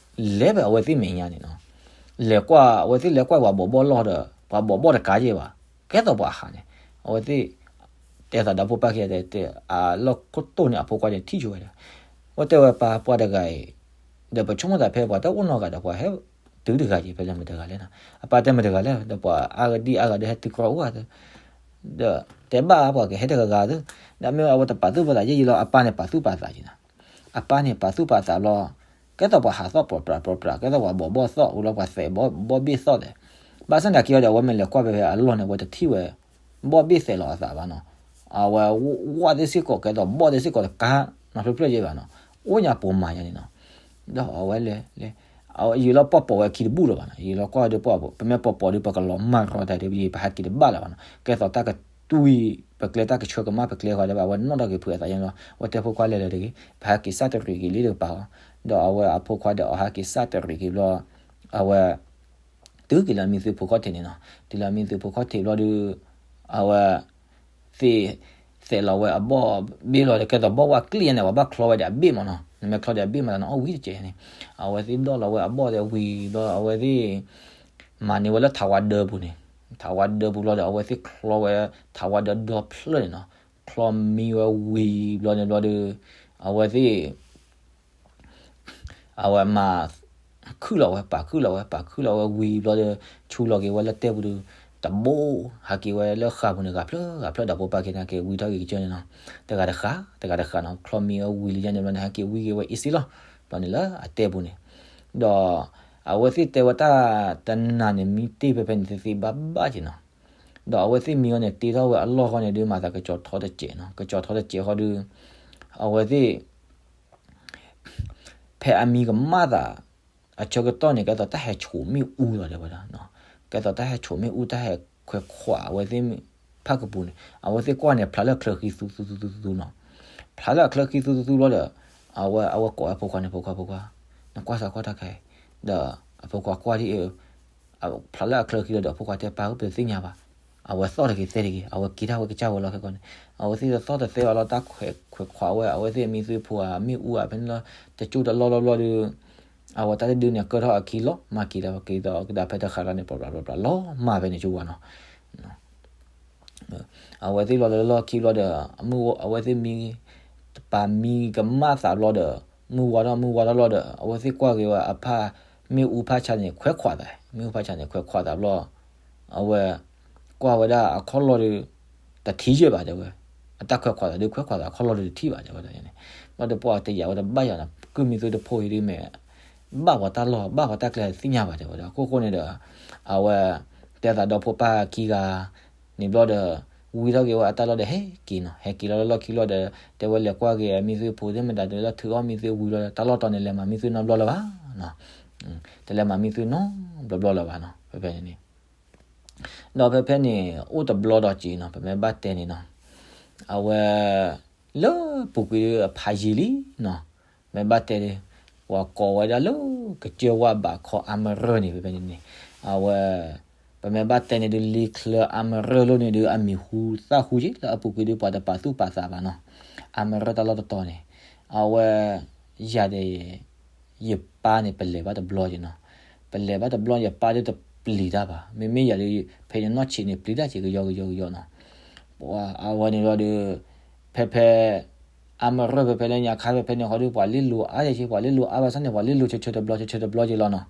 လဲၤဖဲအဝဲသ့ၣ်မဲာ်ညါန့ၣ်နီၤ, လဲၤကွၢ် အဝဲသ့ၣ်လဲၤကွၢ်ပှၤဘီၣ်ဘီၣ်လီၢ်ဒီး ပှၤဘီၣ်ဘီၣ်တကးယဲၢ်ဘၣ်, ကဲသိးပှၤဟးန့ၣ်, အဝဲသ့ၣ် တဲသးဒီဖိပၢ်ခံဂၤတဲ အလီၢ်ခိၣ်တိၢ်န့ၣ် အဖိခွါန့ၣ်ထံၣ်ဆိဝဲဒီး အဝဲတဲဝဲပၢ်ပှၤတဂၤအံၤ ဒီးပဆိကမိၣ်သးဖဲပှၤတအိၣ်နီတဂၤဒီး ပှၤဟဲတုၤတဂၤက့ၤ ဖဲလဲၣ်မတၤတဂၤလဲၣ်နီၤ, အပၢ်တဲမတၤတဂၤလဲၣ် ဒီးပှၤအါဂၤဒ်အါဂၤဒီးဟဲတုၤကြီအိၣ်ဧါ ဒီး တဲဘၣ်ပှၤကဟဲတဂၤဂၤသ့, ဒီးမ့ၢ်အဝဲတပာ်သူၣ်ပာ်သးယဲၢ်ယဲၢ်လီၤ အပၢ်န့ၣ်ပာ်သူၣ်ပာ်သးက့ၤနီၤ, အပၢ်န့ၣ်ပာ်သူၣ်ပာ်သးဘျီ ကဲသိးပှၤဟးသီၣ်ပျီပျီပျီပျီ ကဲသိးပှၤဘီၣ်ဘီၣ်သီၣ်ဝံၤလီၤ ပှၤသဲးဘီၣ်ဘီၣ်ဘ့ၣ်သီၣ်ဒီး, ဘၣ်ဆၣ်သနာ်က့အီၤဒီး အဝဲမ့ၢ်လဲၤကွၢ်ဖဲဖဲအလီၢ်န့ၣ် အဝဲတထံၣ်ဝဲ ဘီၣ်ဘ့ၣ်သဲးလီၤအသးဘၣ်နီၤ, အဝဲဝၣ်သ့ၣ်စ့ၢ်ကီး ကဲသိးဘီၣ်သ့ၣ်စ့ၢ်ကီးတကးနီၤဖျၢၣ်ဖျၢၣ်ယဲၢ်ဘၣ်နီၤ, အိၣ်ညါပိာ်မၤယါန့ၣ်နီၤ, ဒီးအဝဲလဲၤလဲၤ အဝဲယံာ်လီၤပှၤပိာ်ဝဲခံတဘူၣ်လၢၤဘၣ်နီၤ, ယံာ်လီၤကွၢ်ဒီးပှၤ ပမ့ၢ်ပိာ်ပိာ်ဒီး ပကလီၤမၢ်ရီတၢ်ဒီး ပဟဲက့ၤတဘၣ်လၢၤဘၣ်နီၤ, ကဲသိးတၢ်ကတွံၢ် ပကျဲတၢ်ကဆှၢကမၣ်ပကျဲဃီဒီး အဝဲနီၣ်ထီၣ်က့ၤဖုးအသးယါန့ၣ်လီၤ, အဝဲတဲဖိခွါလဲၤလၢၤတဂ့ၤ ပဟဲက့ၤစၢ်တရံးက့ၤလံတကပၤဃီ, ဒီးအဝဲအဖိခွါဒီးအဟဲက့ၤစၢ်တရံးက့ၤဘျီ အဝဲ တုၤက့ၤလၢအမံၤသုးဖိခီၣ်ထံးန့ၣ်နီၤ, တုၤလၢအမံၤသုးဖိခီၣ်ထံးဘျီဒီး အဝဲ သ့ၣ် သဲးလီၤဝဲအဘီၣ်ဘ့ၣ်လီၤဒီး ကဲသိးဘီၣ်ဝဲကျ့ၣ်ညါန့ၣ် ပှၤဘၣ်ချီဝဲဒီးအဘ့ၣ်မးနီၤ, နမ့ၢ်ချီဒီးအဘ့ၣ်မး တနီၤအီၣ်ဝံၤတကဲးန့ၣ်, အဝဲသ့ၣ်ဒီၣ်လီၤဝဲအဘီၣ်ဒီးဝံၤဘျီ အဝဲသ့ၣ် မၤန့ၢ်ဝဲလၢထးဝါဒၢပူၤန့ၣ်, ထးဝါဒၢပူၤဘျီဒီး အဝဲသ့ၣ်ချီဝဲ ထးဝါဒၢဒီဖျၢၣ်န့ၣ်နီၤ, ချီမံဝဲဝံၤဘျီန့ၣ်ဘျီဒီး အဝဲသ့ၣ် အဝဲမၤ ခုၣ်လီၤဝဲ ပာ်ခုၣ်လီၤဝဲ ပာ်ခုၣ်လီၤဝဲဝံၤဘျီဒီး ဆူလီၤက့ၤဝဲလၢတဲပူၤဒီး တဘိ ဟးက့ၤဝဲလၢဃာ်ပူၤန့ၣ် ဂၤဖျၢၣ်ဂၤဖျၢၣ်ဒီးဖိပၢ်ခံဂၤက့ၤဝံထီၣ်က့ၤကစၢၢ်န့ၣ်နီၤ, တဂၤတဃာ် တဂၤတဃာ်နီၤ, ချီမံဝဲဝံၤလံယါန့ၣ်ဘျီန့ၣ် ဟဲက့ၤဝံက့ၤဝဲအံၤစ့လီၤ, ဘျီန့ၣ်လၢအတဲပူၤန့ၣ်, ဒီး အဝဲသ့ၣ်တဲဝဲတၢ်တနၤန့ၣ် မံတ့ၢ်ဖဲဖဲန့ၣ်သ့သ့ဘၣ်ဘၣ်က့ၤနီၤ, ဒီးအဝဲသ့ၣ်မံဝဲန့ၣ် တ့ထီၣ်ဝဲအလီၢ်ဃီန့ၣ်ဒုး မၤသးကစီၤထီတစဲးနီၤ, ကစီၤထီတစဲးဃီဒုး အဝဲသ့ၣ် ဖဲအမံကမၣ်သး အဆၢကတီၢ်န့ၣ် ကဲသိးတၢ်ဟဲဆိးမ့ၣ်အူလီၤတဲဝဲဒၣ်, ကဲသိးတၢ်ဟဲဆိးမ့ၣ်အူ တၢ်ဟဲခွဲးခွးအဝဲသ့ၣ် ဖၣ်ကပူၤန့ၣ် အဝဲသ့ၣ်ကွၢ်န့ၣ် ဖျါလၢအချၢဃံသူသူသူသူနီၤ, ဖျါလၢအချၢဃံသူသူသူဘျီဒီး အဝဲ အဝဲကိးဝဲဖိခွါန့ၣ် ဖိခွါ ဖိခွါ နကွၢ်စးကွၢ်တၢ်ခဲအံၤ, ဒီးအဖိခွါကွၢ်ဒ်အံၤ ဖျါလၢအချၢဃံလီၤဒီး အဖိခွါတဲပၢ်ဧၢ ပတသ့ၣ်ညါဘၣ်, အဝဲသီၣ်တဂ့ၤသဲတဂ့ၤ အဝဲက့ၤထီၣ်ဝဲကစၢ်ဝဲလီၤခဲကီန့ၣ်, အဝဲသ့ၣ်သီၣ်တသဲအီၤလီၤ တၢ်ခွဲးခွးဝဲ အဝဲသ့ၣ်အမံၤသွံၣ်ဖိဧါ မ့ၣ်အူဧါ ဖဲန့ၣ်လီၤ, တကၠိတလီၢ်လီၢ်ဘျီဒီး အဝဲတၢ်တဒုန့ၣ် ကၢထီၣ်အခံလီၤ မၤက့ၤဒီး က့ၤဒီးကဒါဖဲတဃာ်လီၤန့ၣ် ပျီပျီပျီပျီ လီၤမၢ်ဖဲန့ၣ်ကဝၤနီၤ အဝဲသ့ၣ်လီၤလၢလီၢ်ခံဘျီဒီး အဝဲသ့ၣ်မံ ပာ်မံကမၣ်သးဘျီဒီး မုၢ်ဝါထီၣ် မုၢ်ဝါထီၣ်လီၤဒီး အဝဲသ့ၣ်ကွၢ်က့ၤဝဲအဖၣ် မ့ၣ်အူဖၣ်ဆါန့ၣ် ခွဲးခွးသး မ့ၣ်အူဖၣ်ဆါန့ၣ် ခွဲးခွးသးဘျီ အဝဲ ကွၢ်ဝဲဒၣ်အခီၣ်လီၢ်ဒီး တထံၣ်ယဲၢ်ဘၣ်တဲဝဲ အတၢ်ခွဲးခွါသးဒုးခွဲးခွါသးခီၣ်လီၢ်ဒုးတထံၣ်ဘၣ် တဲဝဲဒၣ်န့ၣ်, ဘျီဒီးပှၤတယာ်ဝဲတဘၣ်ယၤနီၤ, ကုၢ်မံၤသုတဖိအံၤဒုးမ့ၢ် ဘၣ်ပှၤတၢ်လီၢ် ဘၣ်ပှၤတၢ်ကျဲသ့ၣ်ညါဘၣ် တဲဝဲဒၣ်. အခိၣ်ဃိန့ၣ်ဒီး အဝဲ တဲသးဒီဖိပၢ်ခံဂၤန့ၣ်ဘျီဒီး ဝံထီၣ်က့ၤဝဲအတၢ်လီၢ်ဒီးဟဲက့ၤနီၤ, ဟဲက့ၤလီၤလၢလီၢ်ခံလီၤဒီး တဲဝဲလဲၤကွၢ်က့ၤမံၤသုဖိသ့ၣ်မတၤ တဲဝဲလၢထုးအီၣ်မံၤသုဝံၤလီၤဒီး တၢ်လီၢ်တီၤန့ၣ် လဲၤမၤမံၤသုနီတဘျီလၢၤဘၣ်နီၤ, တလဲၤမၤမံၤသုနီတဘျီလၢၤဘၣ်နီၤ ဖဲဖဲန့ၣ်န့ၣ် ဒီးဖဲဖဲန့ၣ် အိၣ်တဘျီဒီးက့ၤနီၤ, ပမ့ၢ်ဘၣ်တဲန့ၣ်နီၤ, အဝဲ လၢပူၤကွံာ်ဒီးအဖးယံာ်လံနီၤ, မ့ၢ်ဘၣ်တဲ ပှၤကိးဝဲဒၣ်လၢ ကစၢၢ်ဝၣ်ဘးခီအါမရၢၢ်န့ၣ် ဖဲဖဲန့ၣ်န့ၣ်, အဝဲ ပမ့ၢ်ဘၣ်တဲန့ၣ်ဒုး လံချၢအါမရၢၢ်လိၤန့ၣ်ဒုး အမံၤဟူသၣ်ဟူက့ၤ လၢအပူၤကွံာ်ဒုး ပှၤတပာ်သူၣ်ပာ်သးဘၣ်နီၤ, အါမရၢၢ်တၢ်လီၢ်တတီၤန့ၣ်, အဝဲ ယၤဒီး ယပၢ်န့ၣ် ပလဲၤဘၣ်တဘျီက့ၤနီၤ, ပလဲၤဘၣ်တဘျီ ယပၢ်ဒုးတပျံၤတၢ်ဘၣ်, မ့မ့ၢ်ယၤဒုး ဖဲယနီၢ်ဆံးန့ၣ် ပျံၤတၢ်က့ၤကယီကယီကယီနီၤ, အဝဲန့ၣ်ဘျီဒီး ဖဲဖဲ အါမရၢၢ်ဖဲဖဲလၢညါခါဖဲဖဲန့ၣ်ဃီဒီး ပှၤလ့လိၤအါက့ၤ ပှၤလ့လိၤအါဘၣ်ဆၣ်န့ၣ် ပှၤလ့လိၤဆၢဆၢတဘျီ ဆၢဆၢတဘျီက့ၤလီၤနီၤ,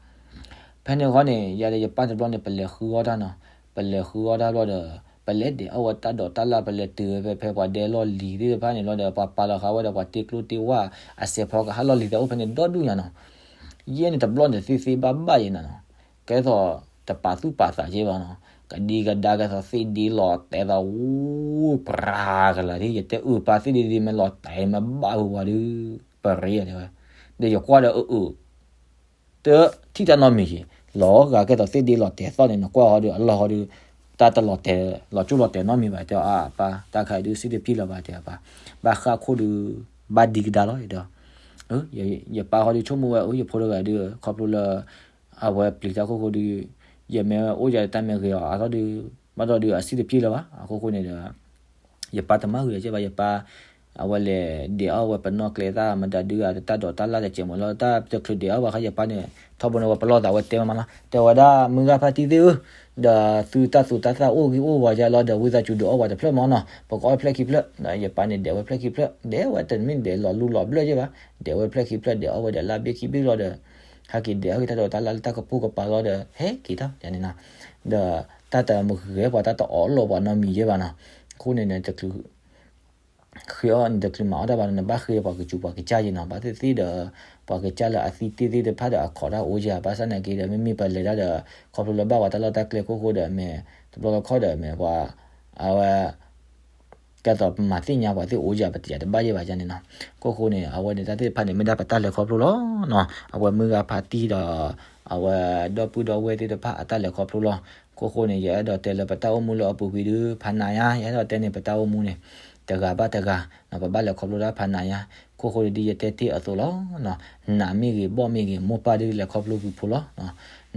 ဖဲန့ၣ်ဃီန့ၣ် ယၤဒီးယပၢ်တဘျီန့ၣ် ပလဲၤဃုအီၣ်တၢ်နီၤ, ပလဲၤဃုအီၣ်တၢ်ဘျီဒီး ပလဲၤဒဲးအီၣ်ဝဲတၢ်ဒိးတၢ်လၣ် ပလဲၤတုၤဝဲဖဲဖဲပှၤဒဲလီၢ်လံၤသ့ၣ်တဖၣ်န့ၣ်လီၤဒီး ပှၤပာ်လီၤဃာ်ဝဲဒီးပှၤတ့ကျိတ့ဝၣ် အစဲးဖီကဟးလီၢ်လံၤသဲအိၣ်ဖဲန့ၣ်ဒီဒူၣ်ညါနီၤ, ယဲန့ၣ်တဘျီန့ၣ်သ့သ့ဘၣ်ဘၣ်ယဲနၤနီၤ, ကဲသိးတပာ်သူၣ်ပာ်သးက့ၤဘၣ်နီၤ, ကဒံကဒါကဲသိးသ့ၣ်ဒ့လီၤတဲာ်သး ဝူပြၤကလာ်ဒ် ယတဲအုၣ်ပၢ်သ့ၣ်ဒ့ဒ့မ့ၢ်လီၤတဲာ်မ့ၢ်ဘၣ်ဝဲဝါဒီး ပရ့အီၤတဲဝဲ, ဒီးယကွၢ်ဒီးအုၣ်အုၣ် တထံၣ်တၢ်နီတမံၤက့ၤ, လီၤဂာ်ကဲသိးသ့ၣ်ဒ့လီၤတဲာ်သီၣ်န့ၣ် နကွၢ်ဃီဒီးအလီၢ်ဃီဒီး တၢ်တလီၤတဲာ် လီၤကၠိၣ်လီၤတဲာ်နီတမံၤဘၣ် တဲအီၤအပၢ် တၢ်ခါအံၤဒုးစံၣ်တဖျံလၢၤဘၣ်တဲအပၢ်, ဘၣ်ဃၣ်ခိၣ်ဒုး ဘၣ်ဒံကဒါလီၤဒီး ယပၢ်ဃီဒုးဆိကမိၣ်ဝဲ အိၣ်ယဖိတဂၤဒုး ခီဖျိလၢ အဝဲပျံၤတၢ်ခိၣ်ဃိဒုး ယမ့ၢ်အိၣ်ယၤတၢ်မ့ၢ်ဂ့ၤအီၤအသီၣ်ဒုး ဘၣ်ဒီးဒုးအစံၣ်တဖျံလၢၤဘၣ် အခိၣ်ဃိန့ၣ်ဒီး ယပၢ်တမၤဂ့ၤကဲဘၣ် ယပၢ် အဝဲလဲၤဒဲးအီၣ်ဝဲပနီၣ်ကျဲသၣ်မတၤဒုး တၢ်ဒိးတၢ်လၣ်တစဲးမးလီၤ တၢ်တချုးဒဲးအီၣ်ဘၣ်ဃီ ယပၢ်န့ၣ် ထီဘိန့ၣ်ဝဲပလီၢ်သးဝဲတဲမးနီၤ တဲဝဲဒၣ် မုၢ်ဂၢ်ဖါတံၢ်သ့ၣ်ဧၢ, ဒီးသုတၢ်သူတၢ်သၣ်အိၣ်ဂံၢ်အိၣ်ဝါယါလီၤ ဒီးဝံသးစူၤဒုးအီၣ်ဝဲတဖျၢၣ်မးနီၤ ပကအီၣ်ဖျၢၣ်ခံဖျၢၣ် ဒီးယပၢ်န့ၣ်ဒဲးဝဲဖျၢၣ်ခံဖျၢၣ် ဒဲးဝဲတမ့ၢ်ဒဲးလီၤလူလီၤဘျၢၣ်ယဲဘၣ် ဒဲးဝဲဖျၢၣ်ခံဖျၢၣ် ဒဲးအီၣ်ဝဲဒီးလါဘ့ၣ်ခံဘ့ၣ်လီၤဒီး ဟဲက့ၤဒဲးအီၣ်က့ၤတၢ်ဒိးတၢ်လၣ်လၢတၢ်ကပိာ်ကပၤလီၤဒီး ဟဲက့ၤထီၣ်ယၤန့ၣ်နီၤ ဒီးတၢ်တမုာ်ဂဲၤပှၤ တၢ်တအီၣ်လီၤပှၤနီတမံၤယဲဘၣ်နီၤ, အဃိန့ၣ်န့ၣ် တချုး ဃ့အီၣ်န့ၣ် တချုးမၤအီၣ်တၢ်ဘၣ်န့ၣ် နဘၣ်ဃ့ပှၤကစူၤပှၤကစၢ်ယဲနီၤ, ဘၣ်သ့ၣ်သ့ၣ်ဒီး ပှၤကစၢ်လၢအသံတ့ၢ်သ့ၣ်တဖၣ်ဒီး အခီၣ်တၢ်အိၣ်ယဲ ဘၣ်ဆၣ်သနာ်က့ဒီး မ့မ့ၢ်ပလဲၤတၢ်ဒီး ခီဖျိလၢဘၣ်ပှၤတၢ်လီၢ်တၢ်ကျဲခိၣ်ဃိဒီး မ့ၢ်တဘျီတခီၣ်ဒီး မ့ၢ်ပှၤ အဝဲ ကဲသိးပမၤသ့ၣ်ညါပှၤသ့ၣ်အိၣ်ယဲ ပတယာ်တဘၣ်ယဲဘၣ်ယဲန့ၣ်နီၤ, ခိၣ်ဃိန့ၣ် အဝဲန့ၣ် တၢ်သ့ၣ်တဖၣ်န့ၣ် မ့ၢ်ဒၣ်ပတၢ်လဲၤခီဖျိလီၤနီၤ, အဝဲမုၢ်ဂၤဖါတံၢ်ဒီး အဝဲဒီပုၢ်ဒီဝဲၢ်သ့ၣ်တဖၣ်အတၢ်လဲၤခီဖျိလီၤ, ခိၣ်ဃိန့ၣ် ယအဲၣ်ဒိးတဲလၢပတၢ်အိၣ်မူလၢအပူၤကွံာ်ဒုး ဖးနးယါ ယအဲၣ်ဒိးတဲန့ၣ် ပတၢ်အိၣ်မူန့ၣ် တဂၤဘၣ်တဂၤ ပဘၣ်လဲၤခီဖျိတၢ်ဖးနးယါ, ခိၣ်ဃိဒ်ယတဲတ့ၢ်အသိးလီၤ, နးမ့ၢ်ဂ့ၤ ဘီၣ်မ့ၢ်ဂ့ၤ မိၢ်ပၢ်ဒုးလဲၤခီဖျိဝံၤဖိလီၤ,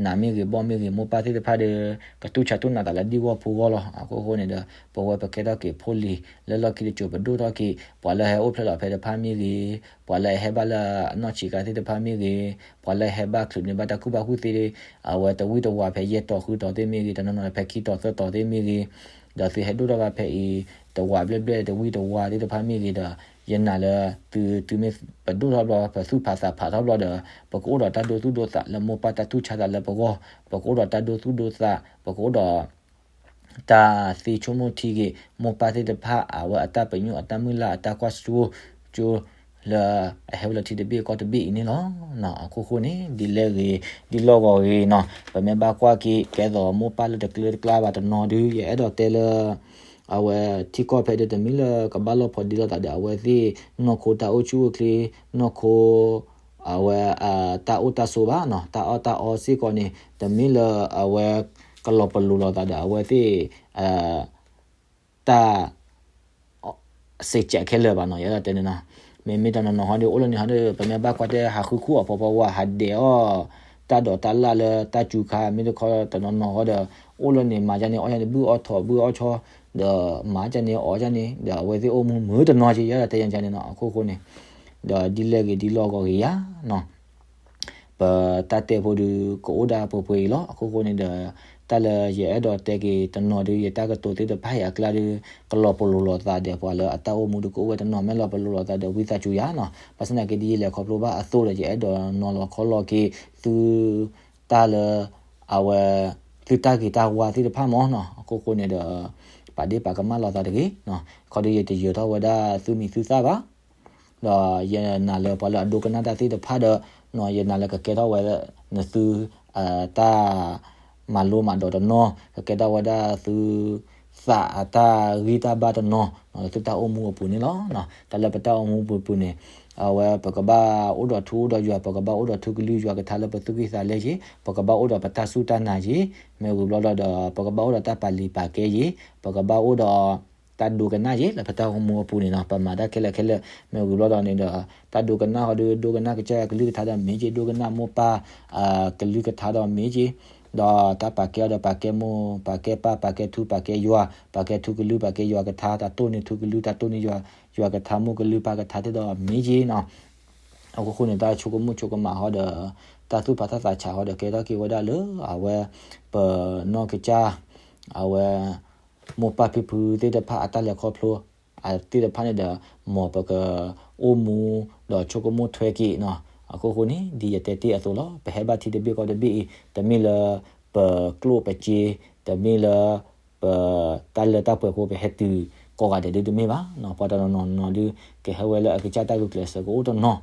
နးမ့ၢ်ဂ့ၤ ဘီၣ်မ့ၢ်ဂ့ၤ မိၢ်ပၢ်သ့ၣ်တဖၣ်ဒီး ကတူၢ်ဆါတူၢ်နးသးလၢဒံၣ်ဂီၢ်ဖိဂီၢ်လီၤ, အခိၣ်ဃိန့ၣ်ဒီး ပဝဲပကဲထီၣ်က့ၤဖိလံၤ လၢလီၢ်ခံတစိၤပဒိၣ်ထီၣ်က့ၤ ပှၤလၢဟဲအိၣ်ဖျဲၣ်လီၤဖဲတဖၣ်မ့ၢ်ဂ့ၤ, ပှၤလၢအဟဲဘၣ်လၢအနီၢ်ဆံးခါသ့ၣ်တဖၣ်မ့ၢ်ဂ့ၤ, ပှၤလၢအဟဲဘၣ်ချုးန့ၢ်ဘၣ်တၢ်ကူၣ်ဘၣ်ကူၣ်သ့ အဝဲတဝံၣ်တဝါဖဲယဲၢ်တီၤဃုတီၤသ့ၣ်မ့ၢ်ဂ့ၤ, တနီၤနီၤဖဲခံတီၤသၢတီၤသ့ၣ်မ့ၢ်ဂ့ၤ, ဒီးသုဟဲဒိၣ်ထီၣ်ဘၣ်ဖဲအံၤ တဝးဘျဲၣ်ဘျဲၣ်တဝံၣ်တဝါသ့ၣ်တဖၣ်မ့ၢ်ဂ့ၤဒီး ယနာ်လၢ သုသုမ့ၢ်ပဒိၣ်ထီၣ်ဘျီ ပသူၣ်ဖးသးဖးထီၣ်ဘျီဒီး ပကအိၣ်ဒီးတၢ်ဒိသူၣ်ဒိသးလၢမိၢ်ပၢ်တၢ်တူၢ်ဆါသးလၢပဂီၢ်, ပကအိၣ်ဒီးတၢ်ဒိသူၣ်ဒိသး, ပကအိၣ်ဒီး တၢ်သ့ဆိကမိၣ်ထံက့ၤ မိၢ်ပၢ်သ့ၣ်တဖၣ် အဝဲအတၢ်ပညိၣ်အတၢ်မုၢ်လၢ်အတၢ်ကွၢ်စိကၠိ လၢအဟဲဝဲလၢထံတဘ့ၣ်ကီၢ်တဘ့ၣ်အံၤန့ၣ်လီၤ. အခိၣ်ဃိန့ၣ် ဒ်လဲၣ်ဂ့ၤ ဒ်လီၢ်ဂီၤဂ့ၤနီၤ ပမ့ၢ်ဘၣ်ကွၢ်က့ၤ ကဲသိးမိၢ်ပၢ်လၢတကျၢၤတကျါဘၣ်တနီၤဒုး ယအဲၣ်ဒိးတဲလၢ အဝဲထံကီၢ်ဖဲဒၣ်တမ့ၢ်လၢကဘၣ်လီၢ်ဖိးဒ့လိာ်သးဒီး အဝဲသ့ၣ်နီၢ်ခိတၢ်အိၣ်ဆူၣ်အိၣ်ချ့ နီၢ်ခိ အဝဲ တၢ်အိၣ်တၢ်ဆိးဘၣ်နီၤ တၢ်အီၣ်တၢ်အီစ့ၢ်ကီးန့ၣ် တမ့ၢ်လၢအဝဲ ကလီၤပလိာ်လိာ်သးဒီး အဝဲသ့ၣ် တၢ် စ့းကဲးခဲလၢာ်ဘၣ်နီၤ ယအဲၣ်ဒိးတဲန့ၣ်နီၤ မ့မ့ၢ်တနီၤနီၤဟီဒီး အိၣ်လၢန့ၣ်ဟီဒီး ပမ့ၢ်ဘၣ်ကွၢ်တဲဟးဃုခူၣ်အီၤဖီဖီဝဲ ဟးဒဲးအီၣ် တၢ်ဒိးတၢ်လၣ်လၢတၢ်စူၤခါ မ့ၢ်တခီတနီၤနီၤဟီဒီး အိၣ်လၢန့ၣ် မၤဒ်န့ၣ် အီၣ်ဒ်န့ၣ် ဘုၣ်အီၣ်ထိး ဘုၣ်အီၣ်ဆီ ဒီးမၤဒ်န့ၣ် အီၣ်ဒ်န့ၣ် ဒီးအဝဲသ့ၣ်အိၣ်မူမုာ်တနီၤက့ ယအဲၣ်ဒိးတဲယၤန့ၣ်နီၤ အခိၣ်ဃိန့ၣ် ဒီးဒ်လဲၣ်ဂ့ၤဒ်လီၢ်ဂီၤဂ့ၤယၤနီၤ ပတၢ်တဲဖိဒီး ကအိၣ်ဒၣ်ပှဲၤပှဲၤအံၤလီၤ. အခိၣ်ဃိန့ၣ်ဒီး တၢ်လၢယအဲၣ်ဒိးတဲက့ၤတနီၤဒီး ယတၢ်ကတိၤသ့ၣ်တဖၣ်အံၤအကျါဒီး ကလီၤပလိာ်လိာ်သးဒီးပှၤလၢအတၢ်အိၣ်မူဒီး ကအိၣ်ဝဲတနီၤ မ့ၢ်လီၤပလိာ်လိာ်သးဒီး ဝံသးစူၤယၤနီၤ. ဘၣ်ဆၣ်သနာ်က့ ဒ်ယလဲၤခီဖျိဘၣ်အသိးဒီး ယအဲၣ်ဒိးနီၤလီၤခီလီၤက့ၤ သု တၢ်လၢ အဝဲ သုတၢ်ဂ့ၤတၢ်ဝါသ့ၣ်တဖၣ်မးနီၤ. အခိၣ်ဃိန့ၣ်ဒီး ပာ်ဒ့ၣ်ပာ်ကမၣ်လိာ်သးတဂ့ၤ, ခီဒီးယတယၢၤထီၣ်ဝဲဒၣ်သုမံၤသုသၣ်ဘၣ်, ဒီးယနာ်လၢပှၤလၢအဒိကနၣ်တၢ်သ့ၣ်တဖၣ်ဒီး ယနာ်လၢကကဲထီၣ်ဝဲနသု တၢ်မၤလိမၤဒိးတနီၤ, ကကဲထီၣ်ဝဲဒၣ်သု သးအတၢ်ဂံၢ်တၢ်ဘါတနီၤ လၢသုတၢ်အိၣ်မူအပူၤန့ၣ်လီၤ. တၢ်လၢပတၢ်အိၣ်မူပူၤပူၤန့ၣ် အဝဲပကဘၣ်အိၣ်ဒီးထူအိၣ်ဒီးယွၤ, ပကဘၣ်အိၣ်ဒီးထူကလုၢ်ယွၤကထါလၢပသူၣ်ကံၢ်သးလဲယ့ၤ, ပကဘၣ်အိၣ်ဒီးပတၢ်စူၢ်တၢ်နာ်ယ့ၤ, မ့ၢ်ဂ့ၤဘျီဒီး ပကဘၣ်အိၣ်ဒီးတၢ်ပာ်လံာ်ပာ်ကဲယ့ၤ, ပကဘၣ်အိၣ်ဒီး တၢ်ဒိကနၣ်ယ့ၤ လၢပတၢ်အိၣ်မူအပူၤန့ၣ်လီၤ. ပမၤတၢ်ခဲလၢာ်ခဲလၢာ် မ့ၢ်ဂ့ၤဘျီဒီးန့ၣ်ဒီး တၢ်ဒိကနၣ်ဃီဒီး ဒိကနၣ်ကစၢ်ယွၤကလုၢ်ကထါဒီးမ့ၢ်က့ၤ, ဒိကနၣ်မိၢ်ပၢ် ကလုၢ်ကထါဒီးမ့ၢ်က့ၤ, ဒီးတၢ်ပာ်ကဲအီၤဒီးပာ်ကဲမိၢ် ပာ်ကဲပၢ် ပာ်ကဲထူ ပာ်ကဲယွၤ ပာ်ကဲထူကလုၢ် ပာ်ကဲယွၤကထါ တၢ်တိၢ်န့ၢ်ထူကလုၢ် တၢ်တိၢ်န့ၢ်ယွၤ ယွၤကထါမိၢ်ကလုၢ်ပၢ်ကထါသ့ၣ်ဒီးမ့ၢ်က့ၤနီၤ. အခိၣ်ဃိန့ၣ် တၢ်ဆိကမိၣ်ဆိကမးဃီဒီး တၢ်သူၣ်ဖးတၢ်သးဆးဃီဒီး ကဲထီၣ်က့ၤဝဲဒၣ်လၢ အဝဲ ပနီၢ်ကစၢ် အဝဲ မိၢ်ပၢ်ဖံဖုသ့ၣ်တဖၣ်အတၢ်လဲၤခီဖျိ အသ့ၣ်တဖၣ်န့ၣ်ဒီး မ်ပကအိၣ်မူ ဒီးဆိကမိၣ်ထွဲက့ၤနီၤ. အခိၣ်ဃိန့ၣ် ဒ်ယတဲတ့ၢ်အသိးလီၤ. ပဟဲဘၣ်ထံတဘ့ၣ်ကီၢ်တဘ့ၣ်အံၤ တမ့ၢ်လၢ ပကျိၣ်ပစ့ တမ့ၢ်လၢ ပ တၢ်လၢတၢ်ပှဲၤဖိ ပဟဲတုၤကိးဂၤဒဲးဒုတမ့ၢ်ဘၣ်နီၤ. ပှၤတနီၤနီၤနီၤဒု ကဟဲဝဲလၢအကစၢ်တၢ်ဂုာ်ကျဲးစၢးကအိၣ်တနီၤ,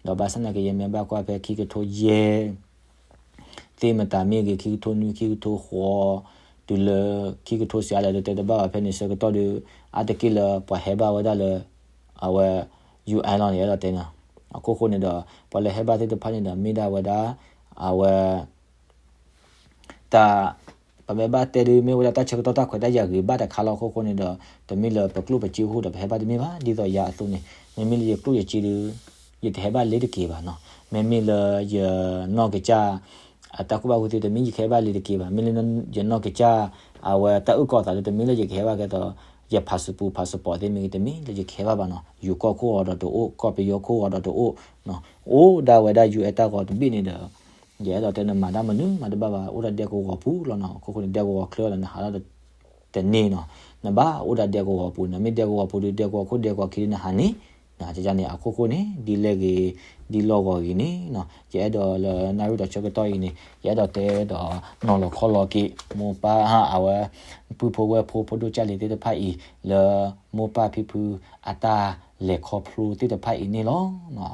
ဒီးဘၣ်ဆၣ်သနာ်က့ ယမ့ၢ်ဘၣ်ကွၢ်ဖဲခံကထိယဲၢ် သ့ၣ်မတၤမ့ၢ်ဂ့ၤ ခံကထိနွံ ခံကထိဃိး တုၤလၢခံကထိစှၤ လၢတတဲတဘၣ်ဘၣ်ဖဲန့ၣ်ဆၢကတီၢ်ဒီး အါတက့ၢ်လၢပှၤဟဲဘၣ်ဝဲဒၣ်လၢ အဝဲ ယူၢ်အဲၣ်လီၤန့ၣ် အဲၣ်ဒိးတဲနီၤ. အခိၣ်ဃိန့ၣ်ဒီး ပှၤလၢဟဲဘၣ်သ့ၣ်တဖၣ်န့ၣ်ဒီး မ့ၢ်ဒၣ်ဝဲဒၣ် အဝဲ တၢ် ပမ့ၢ်ဘၣ်တဲဒု မ့ၢ်ဝဲဒၣ်တၢ်ဆၢကတီၢ်တၢ်ခွဲးတၢ်ယာ်ဂ့ၤဘၣ်တခါလီၤ. အခိၣ်ဃိန့ၣ်ဒီး တမ့ၢ်လၢပကျိၣ်ပစ့အဃိဒီး ပဟဲဘၣ်တမ့ၢ်ဘၣ်. ဒ်သိးယၤအသိးန့ၣ် မ့မ့ၢ်လၢယကျိၣ်ယစ့ဒီး ယတဟဲဘၣ်လ့ၤတက့ၤဘၣ်နီၤ. မ့မ့ၢ်လၢယနီၢ်ကစၢ် အတၢ်ကူၣ်ဘၣ်ကူၣ်သ့ တမ့ၢ်ယကဟဲဘၣ်လ့ၤတက့ၤဘၣ်. မ့ၢ်လၢယနီၢ်ကစၢ် အဝဲတၢ်အုၣ်ကီၤသးဒီး တမ့ၢ်လၢယကဟဲဘၣ်ကဲသိး ယ passport passport သ့ၣ်မ့ၢ်ဂ့ၤ တမ့ၢ်လၢယကဟဲဘၣ်ဘၣ်နီၤ. ယိၤကီၢ်ခိၣ်အီၤဒီးတအိၣ်, ကီၢ်ပယီၤခိၣ်အီၤဒီးတအိၣ်, အိၣ်ဒၣ်ဝဲဒၣ် ယူၢ်အဲၣ် တၢ်ဂီၤတဘ့ၣ်န့ၣ်ဒီး ယအဲၣ်ဒိးတဲနမၤတၢ်မနုၤမၤတဘၣ်ဘၣ်, အိၣ်ဒၣ်ဒဲကဝီၤပူၤလီၤနီၤ. အခိၣ်ဃိန့ၣ် ဒဲကဝီၤချၢဒီးနဟးထီၣ်တန့ၢ်နီၤ. နဘၣ်အိၣ်ဒၣ်ဒဲကဝီၤပူၤ, နမ့ၢ်ဒဲကဝီၤပူၤဒီး ဒဲကဝီၤခိၣ်ဒဲကဝီၤခံဒီးနဟးန့ၣ်, နန့ၣ် အခိၣ်ဃိန့ၣ် ဒ်လဲၣ်ဂ့ၤ ဒ်လီၢ်ဂီၤဂ့ၤန့ၣ်နီၤ. ယအဲၣ်ဒိးလၢနၣ်ရံၣ်ဒီးဆၢကတီၢ်အံၤန့ၣ် ယအဲၣ်ဒိးတဲဒီးနီၤလီၤခီလီၤက့ၤ မိၢ်ပၢ်အဝဲ ပုၢ်ဖိဝဲၢ်ဖိဖိဒိၣ်ကၢ်လံၤသ့ၣ်တဖၣ်အံၤ လၢမိၢ်ပၢ်ဖံဖုအတၢ်လဲၤခီဖျိသ့ၣ်တဖၣ်အံၤန့ၣ်လီၤ.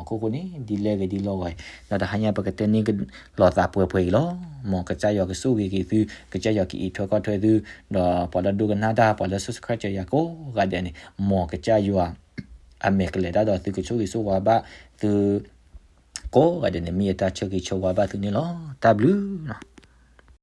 အခိၣ်ဃိန့ၣ် ဒ်လဲၣ်ဂ့ၤဒ်လီၢ်ဂီၤအံၤ ဒီးတဟါညါပကတဲန့ၢ်လီၤသးပှဲၤပှဲၤအံၤလီၤ. မ်ကစၢ်ယွၤကဆိၣ်ဂ့ၤက့ၤသု, ကစၢ်ယွၤကအံးထွဲကွၢ်ထွဲသု, ဒီးပှၤလၢဒိကနၣ်တၢ် ပှၤလၢ subscribe စၢၤယၤကိးဂၤဒဲးန့ၣ် မ်ကစၢ်ယွၤ အမဲာ်ကလဲၤတၢ်ဒီးသုကဆိၣ်ဂ့ၤဆိၣ်ဝါဘၣ်သု ကိးဂၤဒဲးန့ၣ် မ့ၢ်ယတၢ်ဆၢဂ့ၤဆၢဝါဘၣ်သုန့ၣ်လီၤ. တၢ်ဘျုးနီၤ.